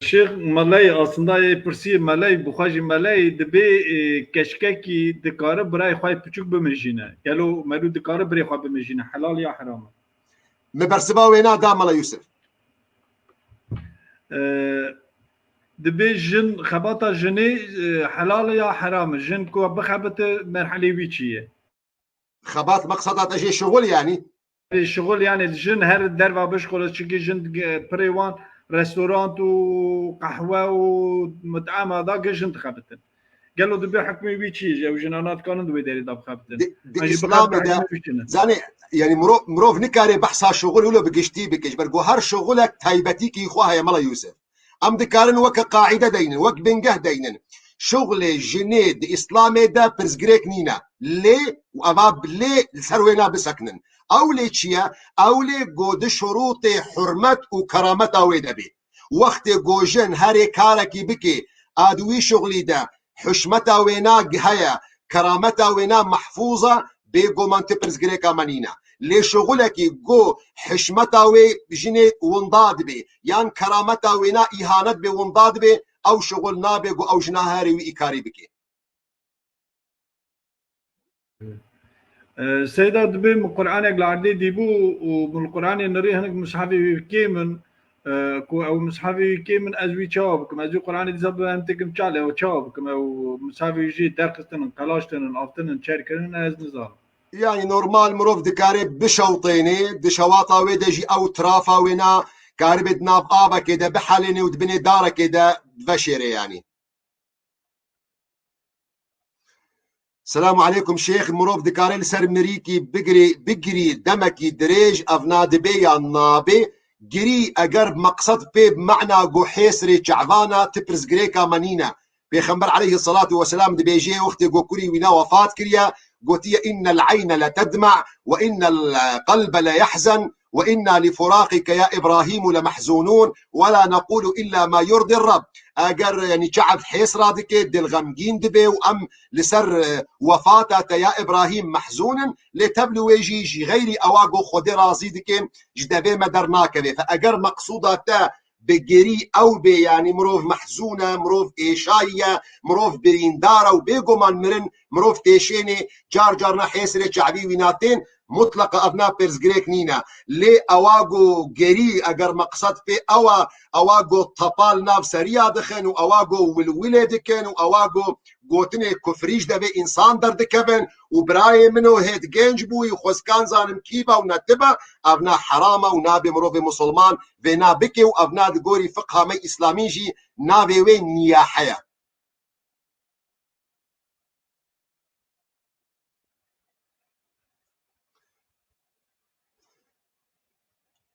Şêx Meley, aslında ê pirsî Meley, bi xwe jî Meley dibê, e, keçikekî dikare birayê xwe yê piçûk bimijîne. Gelo melû dikare birê xwe bimijîne? Helal ya heram e? Me bersiva wê na da Mela Yûsif. E, dibê jin, xebata jinê, e, helal e ya heram e? Jin ku bixebite merhelê wî çi ye? Xebat meqseda te jê şixul yanî? Şixul yanî jin her derva bişixule, çikî jin, e, pirê wan restorant û qehwe û mit'ema da ge jin dixebitin. Gelo dibe hukmê wî çi ye? Ew jinana dikanin di wê derê de bixebitin? Di, di An jî Îslamê bixebite de, hukmê wî çi ne? Zanê, yanî mirov, mirov nikare behsa şixul wilo bi giştî bike. Ji ber ku her şixulek taybetîkî xwe heye Mela Yûsif. Em dikarin weke qaîde deynin, wek bingeh deynin. Şuxlê jinê di Îslamê de pirsgirêk nîne. Lê û eva bi lê li ser wêna bisekinin. Ew lê çi ye? Ew lê go di şurûtê hurmet û kerameta wê de bê. Wextê go jin herê karekî bikê, a di wî şuxlî de hişmeta wêna heye, kerameta wêna mehfûz e, bêguman ti pirsgirêka me nîne. Lê şuxulekî ku hişmeta wê jinê winda dibe, yan kerameta wêna îhanet bê winda dibe, ew şuxul nabe ku ew jina herê wî îkarî bike. E, Seyda, dibê min Qur'anek li erdê dîbû û min li Qur'anê nirî hinek mishefê wî kêm in, e, ku ew mishefê wî kêm in, ez wî çawa bikim? Ez wî Qur'anê dîsa bi em têkim çalê, ew çawa bikim? Ew mishefê wî jî derxistinin, qelaştinin, aftinin, çer kirinin, ez nizanim. Yanî normal mirov dikare bişewtênê, di şewata wê de jî ew trafa wêna karibê di nav avekê de bihelênê û di binê darekê de veşêrê yanî. Selamu aleykum Şêx, mirov dikare li ser mirîkî bigirê, bigirî demekî dirêj, ev na dibê yan nabê? Girî eger meqsed pê bi mena ku hêsirê çavana ti pirsgirêka me nîne. Pêxember aleyhisselatu vesselam dibêjê wextê ku kurî wîna wefat kiriye, gotiye, "Innel eyne letedma ve innel qelbe leyahzen ve inna li firaqike ya İbrahim lemehzunun ve la nequlu illa ma yurdi Rabb." Eger, yanî, çav hês radike, dil xemgîn dibe û em li ser, e, wefata te ya İbrahim mehzûn in, lê tev li wê jî ji xeyrî ewa ku Xwedê razî dike, ji devê me dernakeve. Fe eger meqsûda te bi girî ew bê, yanî mirov mehzûn e, mirov êşayî ye, mirov birîndar e û bêguman mirin, mirov têşênê, car carna hêsirê çavî wîna tên, mutleqa ev na pirsgirêk nîne. Lê ewa ku gerî eger meqsed pê ew e, ewa ku tepal nav seriya dixin û ewa ku wilwilê dikin û ewa ku gotinê kufrî ji devê însan derdikevin û birayê min û hêt genc bûyî xwezkan zanim kî be û ne ti be, ev na heram e û nabê mirovê musulman vê na bike û ev na di gorî fiqha me îslamî jî navê wê niyahe ye.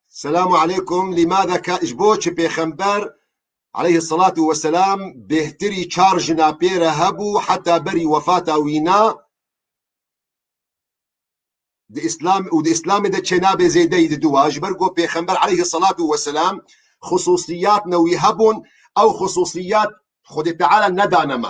Selamu aleykum. Limada ka-, ji bo çi Pêxember aleyhissalatu vesselam bêhtirî çar jina pê re hebû heta berî wefata wî na? Di Îslam û di Îslamê de çênabê zêdeyî di dua, ji ber ku Pêxember aleyhissalatu vesselam xususiyatne wî hebûn, ew xususiyat Xwedê Teala nedane me.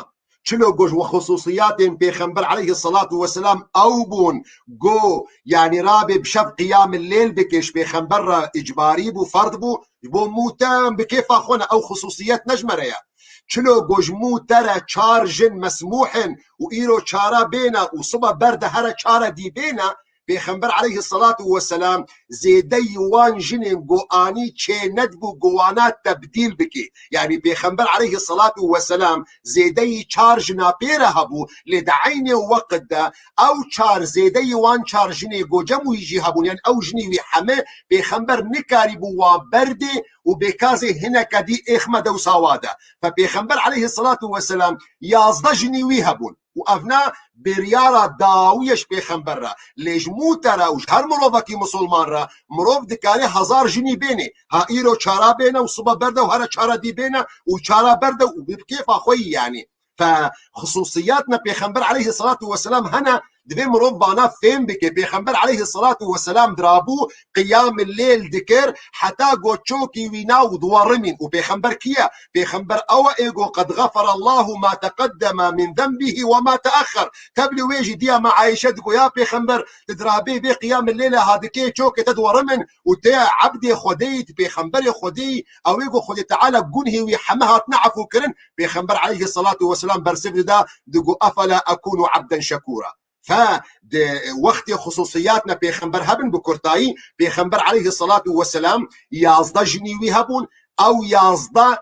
Çilo ku ji xusûsiyatên Pêxember aleyhissalatu vesselam ew bûn, ku, yanî, rabê bi şev qiyamil lêl bike, ji Pêxember re icbarî bû, ferd bû, ji bo mû te bi kêfa xwe ne, ew xusûsiyet ne ji me re ye. Çilo ku ji mû te re çar jin mesmûh in û îro çara bêne û sibe ber de here çare dî bêne, Pêxember aleyhissalatu vesselam zêdeyî wan jinên ku anî çê nedibû ku wana tebdîl bike. Yanî Pêxember aleyhissalatu vesselam zêdeyî çar jina pê re hebû, lê di eynê weqt de ew çar zêdeyî wan çar jinê ku cem wî jî hebûn, yanî ew jinî wî heme Pêxember nikarîbû wan berdê û bêkazê hineke dî êxme dewsa wa de. Fe Pêxember aleyhissalatu vesselam yazdeh jinî wî hebûn. û ev ne biryara dawiyê ji pêxember re. Lê ji mû te re û ji her mirovekî misilman re mirov dikare hezar jinî bêne. Ha îro çara bêne û sibe berde û here çara dî bêne û çara berde û bi kêfa xwe yî yanî. Fe xisûsiyatna Pêxember aleyhisselatu vesselam hene, divê mirov vana fêm bike. Pêxember aleyhisselatu vesselam dirabû qiyam leyl dikir, heta got çokî wî na û diwerimîn. Û Pêxember kî ye? Pêxember ew e ê got, "Qed xefere Allahu ma teqeddeme min zenbihi ve ma teexxer." Teblî wê jî diya me Ayşe digo, ya Pêxember, tu dirabê vê qiyam leyla ha dikê çokê te diwerimin û te ebdê Xwedê yî, tu pêxemberê Xwedê yî, ew ê got Xwedê Teala gunhê wî heme hatine efû kirin. Pêxember aleyhisselatu vesselam bersiv dida, digo, "Efela ekûnu ebden şekûra." Fe di wextê xisûsiyatna pêxember hebin bi kurtayî, pêxember aleyhisselatu vesselam yazdeh jinî wî hebûn, ew yazdeh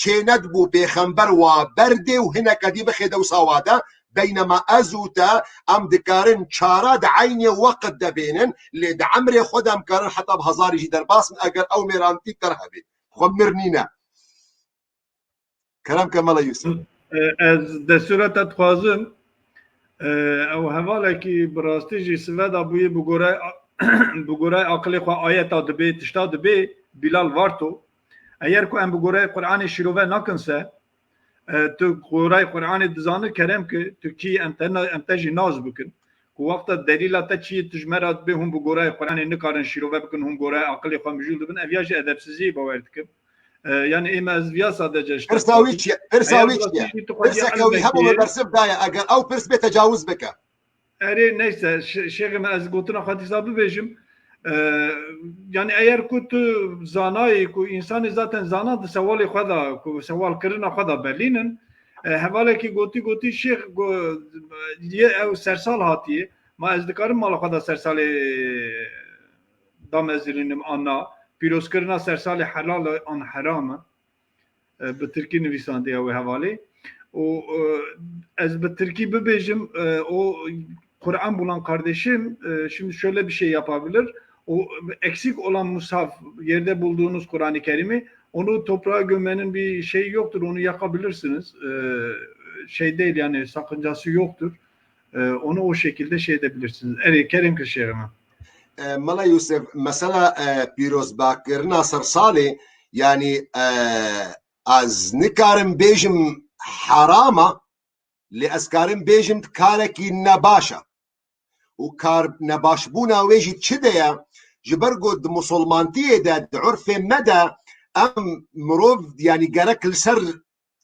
çênedibû pêxember wa berdê û hineke dî bixê dewsa wa de, beynema ez û te em dikarin çara di eynê weqt de bênin, lê di emrê xwe de em karin heta bi hezarî jî derbas bin, eger ew mêrantî ter hebê. Xwe mir nîne. Kerem ke Mela Yusuf. E, ez destûra te dixwazim. E, ew hevalekî bi rastî jî sive de bûyî bi gorey, bi gorey aqilê xwe ayeta dibê, tişta dibê, Bilal Varto. Eger ku em bi gorey Qur'anê şîrove nakin se, e, tu gorey Qur'anê dizanî kerem ki, tu kî em te na-, em te jî nas bikin. Ku wexta delîla te çi ye, tu ji me re dibê hûn bi gorey Qur'anê nikarin şîrove bikin, hûn gorey aqilê xwe mijûl dibin, ev ya jî edebsizî bawer dikim. E, yani ê me ez viya sadece ji te Pirsa wî dixwazim. Çi ye? Pirsa Eya wî çi ye? Pirsa ke wî hebû me bersiv daye, eger ew pirs bê tecawuz bike. Erê, neyse, şê-, şêxê me ez gotina xwe dîsa bibêjim. E, yani eger ku tu zanayî ku însanê zaten zana di sewalê xwe de, ku sewal kirina xwe de belînin, e, hevalekî gotî, gotî şêx go-, yê ew sersal hatiye, ma ez dikarim mala xwe de sersalê damezirînim an na, pîrozkirina sersalê helal e an heram e. E, bi tirkî nivîsandiye wê hevalê. Û, e, ez bi tirkî bibêjim, e, o Kur'an bulan kardeşim, e, şimdi şöyle bir şey yapabilir. O eksik olan mushaf, yerde bulduğunuz Kur'an-ı Kerim'i, onu toprağa gömmenin bir şeyi yoktur, onu yakabilirsiniz. E, şey değil yani, sakıncası yoktur. E, onu o şekilde şey edebilirsiniz. Erê, kerem kir şêxê me. E, Mela Yusuf, mesela, e, pîrozbakirina sersalê, yani, e, ez nikarim bêjim herama, lê ez karim bêjim karekî nebaş e. Û kar nebaşbûna wê jî çi de ye? Ji ber ku di musulmantiyê de, di urfê me de, em mirov, yani gerek li ser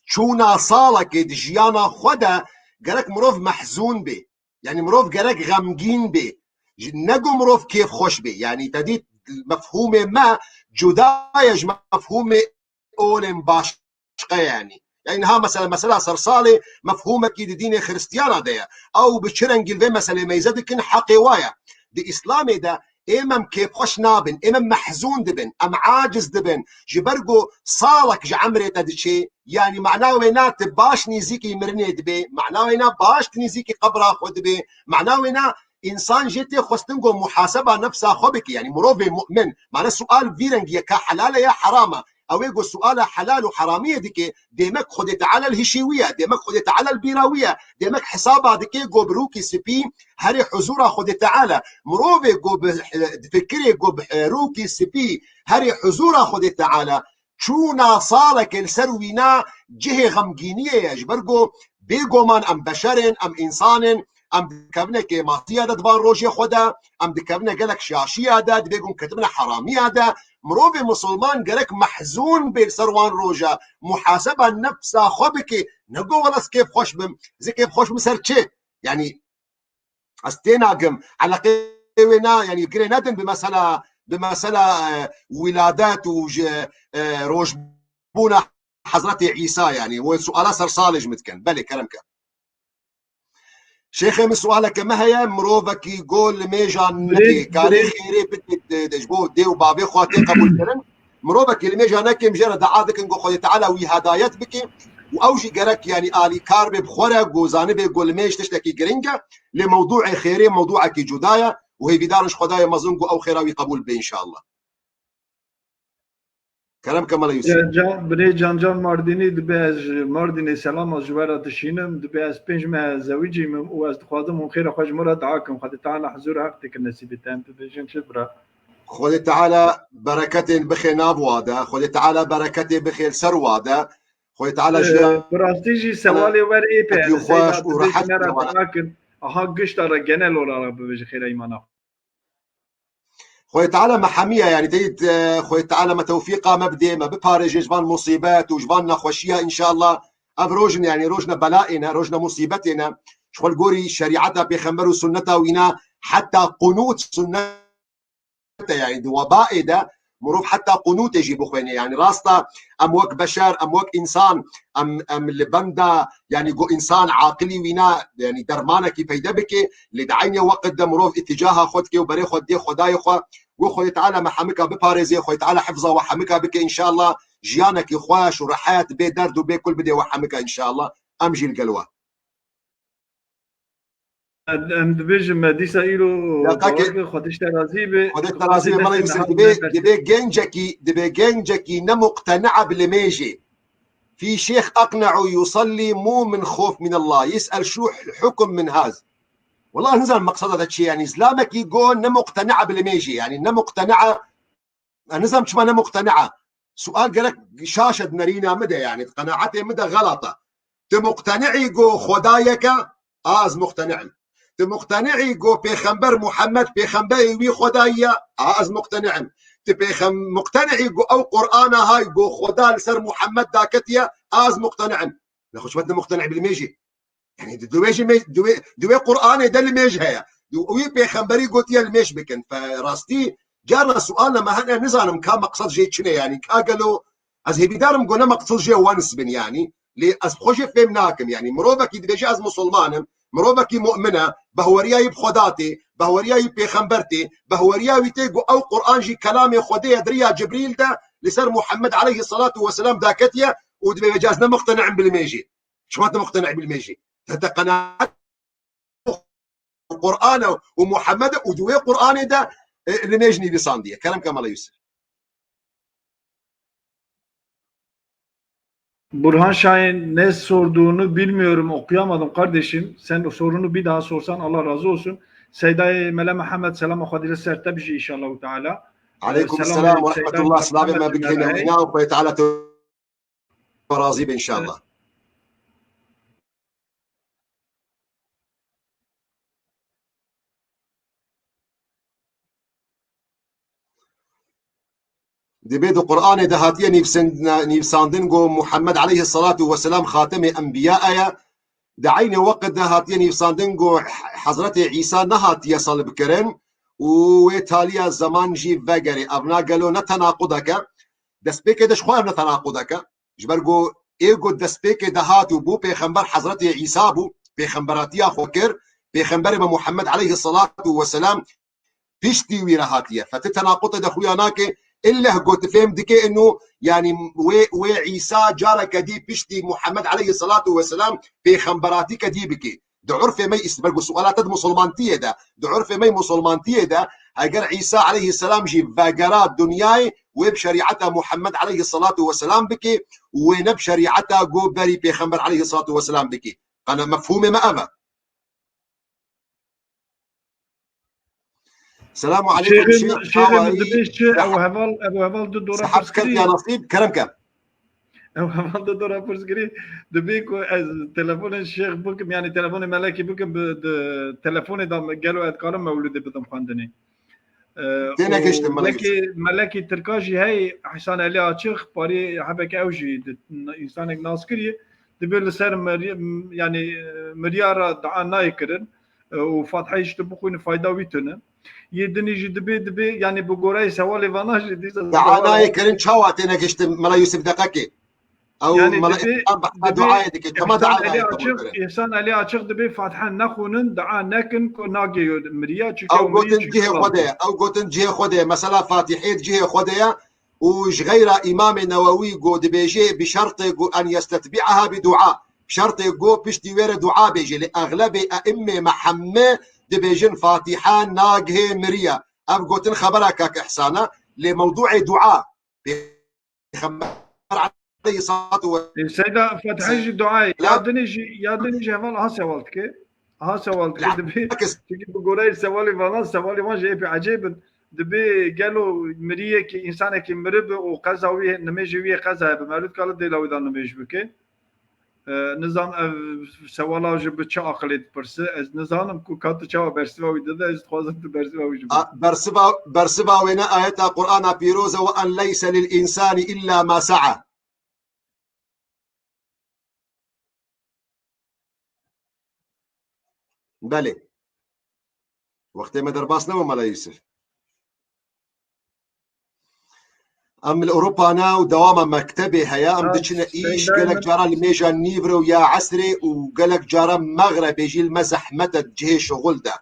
çûna salekê di jiyana xwe de gerek mirov mehzûn bê. Yani mirov gerek xemgîn bê. Ji, ne ku mirov kêfxweş bê. Yani te dît mefhûmê me cuda ye ji mefhûmê olên başqe yani. Yani niha mesela, mesela sersalê mefhûmekî di dînê Xiristiyana de ye. Ew bi çi rengî li vê meselê meyze dikin, heqê wa ye. Di Îslamê de êm em kêfxweş nabin, êm em mehzûn dibin, em aciz dibin. Ji ber ku salek ji emrê te diçê, yani mana wê na tu baş nîzîkî mirinê dibê, mana wê na baş tu nîzîkî qebra xwe dibê, mana wê na însan jê tê xwestin ku muhaseba nefsa xwe bike, yani mirovê mu'min. Mana sual vî rengî ye, ka helal e ya heram e. Ew ê ku suala helal û heramiyê dike, demek Xwedê Teala li hişê wî ye, demek Xwedê Teala li bîra wî ye, demek hesaba dike ku bi rûkî spî herê huzura Xwedê Teala. Mirovê ku bi, difikirê ku bi rûkî spî herê huzura Xwedê Teala, çûna salekê li ser wîna cihê xemgîniyê ye, ji ber ku bêguman em beşer in, em însan in, em dikevine kêmasiya de di van rojê xwe de, em dikevine gelek şaşiya de, divê ku em ketibine heramiya de. Mirovê misilman gerek mehzûn bê li ser wan roja, muhaseba nefsa xwe bike, ne ku wela ez kêfxweş bim, ez ê kêfxweş bim ser çi? Yani, ez tênagim, eleqê wê na, yani girê nedin bi mesela, bi mesela, e, wîladet û ji, e, rojbûna Hezretê Îsa, yani, wê suala sersalê ji min dikin. Belê, kerem ke. Şêxê min sualeke me heye, mirovekî ku limêja neke, karê xêrê bidê, de, de, ji bo dê û bavê xwe tê qebûl kirin. Mirovekî limêja neke, em jê re dua dikin ku Xwedê Teala wî hedayet bike û ew jî gerek, yani, alîkar bê bi xwe re, ku zanibe ku limêj tiştekî giring e, lê mewdûê xêrê mewdûekî cuda ye û hêvîdarin ji Xwedayê mezin ku ew xêra wî qebûl bibe înşallah. Kerem ke Mela Yusuf. Can, Can, birê Can Can Mardînî, dibe ez ji Mardînê selama ji we re dişînim, dibe ez pênc meh zewicî me û ez dixwazim hûn xêra xwe ji min re dua kin. Xwedê Teala huzûr heq têkin nesîbê te, em bibêjin çi bira? Xwedê Teala bereketên bixê nav wa de, Xwedê Teala bereketê bixê li ser wa de, Xwedê Teala jiyan. Bi rastî jî sewalê wer ê pe, xweş û rehet me re dua kin. Aha gişta re genel olarak bibêje xêra îmana xwe. Xwedê Teala me hemiya, yanî teyî, e, Xwedê Teala me tewfîqa me bidê, me biparêje ji van musîbet û ji van nexweşiya înşallah. Ev rojin, yanî rojne belayê ne, rojne musîbetê ne. Ji xwe li gorî şerîeta pêxember û sunneta wî ne, heta qunût sunnet e, yanî di webaê de mirov heta qunûtê jî bixwêne. Yanî rasta em wek beşer, em wek însan, em, em li benda, yanî go însan aqilî wî na, yanî dermanekî peyde bike, lê di eynê weqt de mirov îtîcaha xwe dike û berê xwe didê Xwedayê xwe. Go Xwedê Teala me hemika biparêzê, Xwedê Teala hifza we hemika bike înşallah. Jiyanekî xweş û rehet, bê derd û bê kul bidê we hemika înşallah. Em jî li gel we. Em dibêjin me dîsa îro Xwedê ji te razî be. Xwedê ji te razî be. Mala Yusuf, dibê, dibê gencekî, dibê gencekî ne muqtena bi limêjê. Fî şêx aqne'u yusallî mû min xof min Allah, yis'el şu hukm min haz. Wala nizanim meqseda te çi ye, yanî zilamekî go ne muqtena bi limêjê, yanî ne muqtena. Ez nizanim çima ne muqtena. Sual gerek şaşe di nerîna min de, yanî di qenaetê min de xelat e. Tu muqteni'î go Xwedayeke, a ez muqteni'im. Tu muqteni'î go Pêxember Muhammed Pêxemberê wî Xwedayî ye, a ez muqteni'im. Tu pêxem-, muqteni'î go ew Qur'ana hay go Xweda li ser Muhammed daketiye, a ez muqteni'im. Nexwe çima tu ne muqteni' bi limêjî? Yanî di, di wê jî mê-, di wê, di wê Qur'anê de limêj heye. Di wî pêxemberî gotiye limêj bikin. Fe rastî carna sualna me hene nizanim ka meqsed jê çi ne, yanî ka gelo ez hêvîdarim go ne meqsed jê wens bin yanî. Lê ez bi xwe jê fêm nakim yanî. Mirovekî dibêje ez musulman im, mirovekî mu'min e, behweriya yî bi Xweda tê, behweriya yî pêxember tê, behweriya wî tê go ew Qur'an jî kelamê Xwedê ye di riya Cibrîl de li ser Muhammed aleyhisselatu vesselam daketiye û dibêje ez ne muqteni' im bi limêjî. Çima tu muqteni' bi limêjî? Te, te qenaet Qur'an e û Muhammed e û di wê Qur'anê de, e, limêj nivîsandiye. Kerem ke Mela Yusuf. Burhan Şahin, ne sorduğunu bilmiyorum, okuyamadım kardeşim. Sen o sorunu bir daha sorsan Allah razı olsun. Seyda'yı Mele Muhammed, selam xwe dile ser te bijî inşallahu teala. Aleykum selam ve rahmetullah. Selam ve bikine wîna û Xwedê Teala te razî be înşallah. Dibê di Qur'anê de hatiye nivsin-, nivsandin ku Muhammed aleyhissalatu vesselam xatemê enbiya ye. Di eynê weqt de hatiye nivsandin ku Hezretê Îsa nehatiye salibkirin û wê taliya zeman jî vegerê. Ev na gelo ne tenaqudek e? Destpêkê de ji xwe ev ne tenaqudek e. Ji ber ku ê ku destpêkê de hat û bû pêxember Hezretê Îsa bû, pêxemberatiya xwe kir, pêxemberê me Muhammed aleyhissalatu vesselam piştî wî re hatiye. Fe ti tenaqutê de xuya nake, illeh ku tu fêm dike inu, yanî wê, wê Îsa careke dî piştî Muhammed aleyhissalatu vesselam pêxemberatîke dî bike. Di urfê me îs-, ber ku suala te di musulmantiyê de, di urfê me musulmantiyê de, eger Îsa aleyhisselam jî vegera dinyayê, wê bi şerîeta Muhammed aleyhissalatu vesselam bike, wê ne bi şerîeta ku berî pêxember aleyhissalatu vesselam bike. Qana mefhûmê me ev e. Selamu aleykum Şêxê min, Şêxê min, dibê çi? Ew heval, ew heval du dora pirs kirî. Ya Nasîb, kerem ke. Ew heval du dora pirs kirî. Dibê ku ez telefonê Şêx bikim, yanî telefonê Melekî bikim, bi, di telefonê de gelo ez dikarim mewlûdê bidim xwendinê. Têne giştin Melekî. Melekî Tirka jî hey, Hîsan Elî Açix, parî hebeke ew jî di, însanek nas kiriye. Dibê li ser meriya, yanî meriya re dua nayê kirin. E, û Fatiheyê ji tu bixwînî fayda wî tune. Yê dinî jî dibê, dibê, yanî bi goreyê sewalê vana jî dîsa. Dua nayê kirin, çawa têne giştin Mela Yusuf deqekê? Ew yanî mela dibê, îmam bi heta duayê dike, çima dua nayê qebûl kirin? Îhsan Elî Açix dibê Fatiha nexwînin, dua nekin ku nagê miriya, çunke ew gotin cihê xwe de ye, ew gotin cihê xwe de ye. Mesela Fatihê di cihê xwe de ye. Û ji xeyra Îmamê Newewî ku dibêje bi şertê ku en yestetbi'aha bi dua. Bi şertê ku piştî wê re dua bêje. Lê exlebê e'immê me hemî dibêjin Fatiha nagihê miriya. Ev gotin xebera kak Îhsan e. Lê mewdûê dua. Pêxember aleyhissalatu ve Ê, Seyda Fethî jî duayê. Ya dinê jî, ya dinê jî heval aha sewal dike. Aha sewal dike dibê. Çünkü bi goreyê sewalê vana, sewalê wan jî êpî ecêb in. Dibê gelo miriyekî, însanekî miribi û qeza wî, nimêjê wî yê qeza hebe. Mewlûd kala dêla wî de nimêj bike. E, nizam ev sewala ji bi çi aqilê dipirsi? Ez nizanim ku ka tu çawa bersiva wî dide, ez dixwazim tu bersiva wî ji A, bersiva, bersiva wê ne ayeta Qur'ana pîroz e, "Ve en leyse lil insani illa ma sa'a." Belê. Wextê me derbas nebû Mela Yusuf. Em li Ewropa ne û dewama mektebê heye, em Ha, diçine îş, seyda gelek min- cara li mêja nîvre û ya esrê û gelek cara mexrebê jî li me zehmet e cihê şixul de.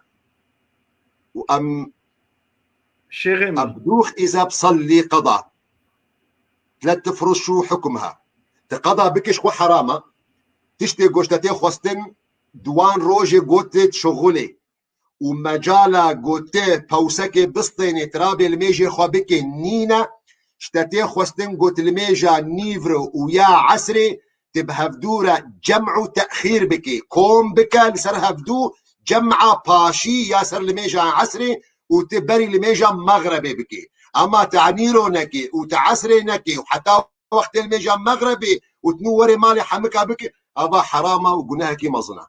Û em Şêxê min. Abdûx îzeb sallî qeda. Tlet tifruş û hukmha. Ti qeda bike ji xwe herama. Tiştê goşte tê xwestin, duwan rojê gotê şixulê. Û mecala gotê pewsekê bistênê tirabê li mêjê xwe bike nîne. Ji te tê xwestin got li mêja nîvro û ya esrê ti bi hevdû re cem û texîr bikê. Kom bike li ser hevdû cema paşî ya ser li mêja esrê û ti berî li mêja mexrebê bikê. Ema te nîro nekê û te esrê nekê û heta wextê li mêja mexrebê û tu nû werê malê hemika bikê, ava herama û gunehekî mezin e.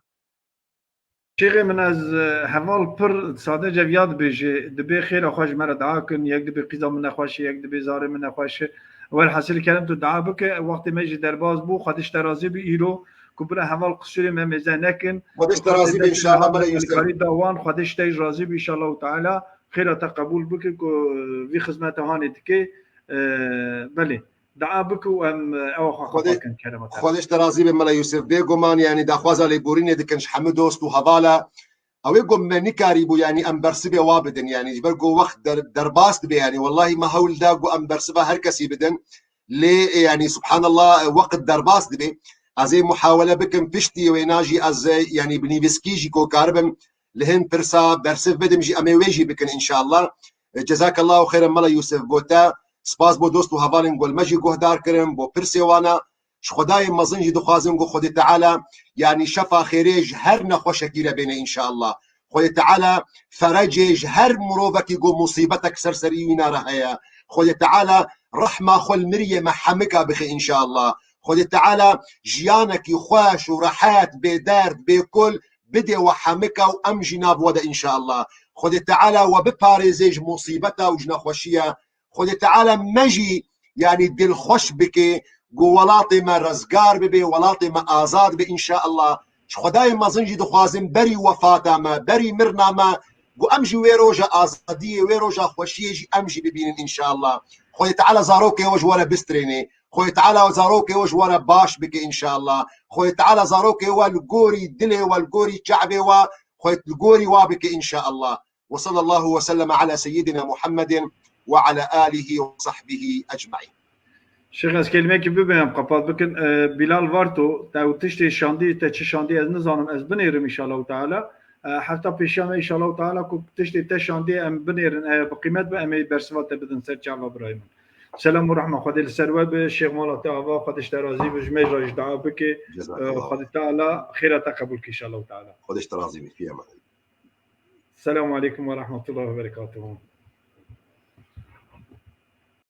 Şêxê min, ez, e, heval pir sadece viya dibêje, dibê xêra xwe ji me re dua kin, yek dibê qîza min nexweş e, yek dibê zarê min nexweş e. Welhasil kerem tu dua bike, wextê me jî derbas bû, Xwedê ji te razî bî îro, ku bira heval qisûrê me mêze nekin. Xwedê ji te razî bî, înşallah, Mela Yusuf. Karî da wan, Xwedê ji te jî razî bî, înşallah teala. Xêra te qebûl bike, ku, e, vî xizmete hanê dike. E, belê. Dua bike û em, e, ewa xwe Xwedê, xwe kin, kerema te. Xwedê ji te razî be, Mela Yusuf. Bêguman, yanî daxwaza lêborînê dikin ji hemû dost û hevala. Ew ê ku me nikarîbû, yanî em bersivê wa bidin, yanî ji ber ku wext der-, derbas dibe, yanî wellahî me hewl da ku em bersiva her kesî bidin. Lê, e, yanî subhanallah, e, wext derbas dibe. Ez ê muhawele bikim piştî wêna jî ez, e, yanî bi nivîskî jî ku karibim li hin pirsa bersiv bidim jî em ê wê jî bikin înşallah. E, cezakallahu xeyran Mela Yusuf bo te. Spas bo dost û hevalên ku li me jî guhdar kirin, bo pirsê wana. Ji Xwedayê mezin jî dixwazim ku Xwedê Teala, yanî şefa xêrê ji her nexweşekî re bêne înşallah. Xwedê Teala ferecê ji her mirovekî ku musîbetek ser serî wîna re heye. Xwedê Teala rehma xwe li miriyê me hemika bixe înşallah. Xwedê Teala jiyanekî xweş û rehet, bê derd, bê kul bidê we hemika û em jî nav we de înşallah. Xwedê Teala we biparêzê ji musîbeta û ji nexweşiya. Xwedê Teala me jî, yanî dilxweş bike, ku welatê me rezgar bibe, welatê me azad be înşallah. Ji Xwedayê mezin jî dixwazim berî wefata me, berî mirina me, ku em jî wê roja azadiyê, wê roja xweşiyê jî em jî bibînin înşallah. Xwedê Teala zarokê we ji we re bistrêne. Xwedê Teala zarokê we ji we re baş bike înşallah. Xwedê Teala zarokê we li gorî dilê we, li gorî çavê we, Xwedê li gorî wa bike înşallah. Ve sallallahu ve sellem ala seyyidina Muhammedin ve ala alihi ve sahbihi ecmaîn. Şêx, ez kelimekî bibêm, em qepat bikin. E, Bilal Varto, te ew tiştê şandî, te çi şandî ez nizanim, ez binêrim înşallahu teala. E, hefta pêşiya me înşallahu teala ku tiştê te şandî em binêrin, e, bi qîmet be, em ê bersiva te bidin ser çava birayê min. Selam û rehma Xwedê li ser we be, Şêx mala te ava, Xwedê ji te razî be, ji me re jî dua bike. Cezakallah. E, Xwedê teala xêra te qebûl ke înşallahu teala. Xwedê ji te razî be, fî eman. Selamun aleykum ve rahmetullahi ve berekatuhu.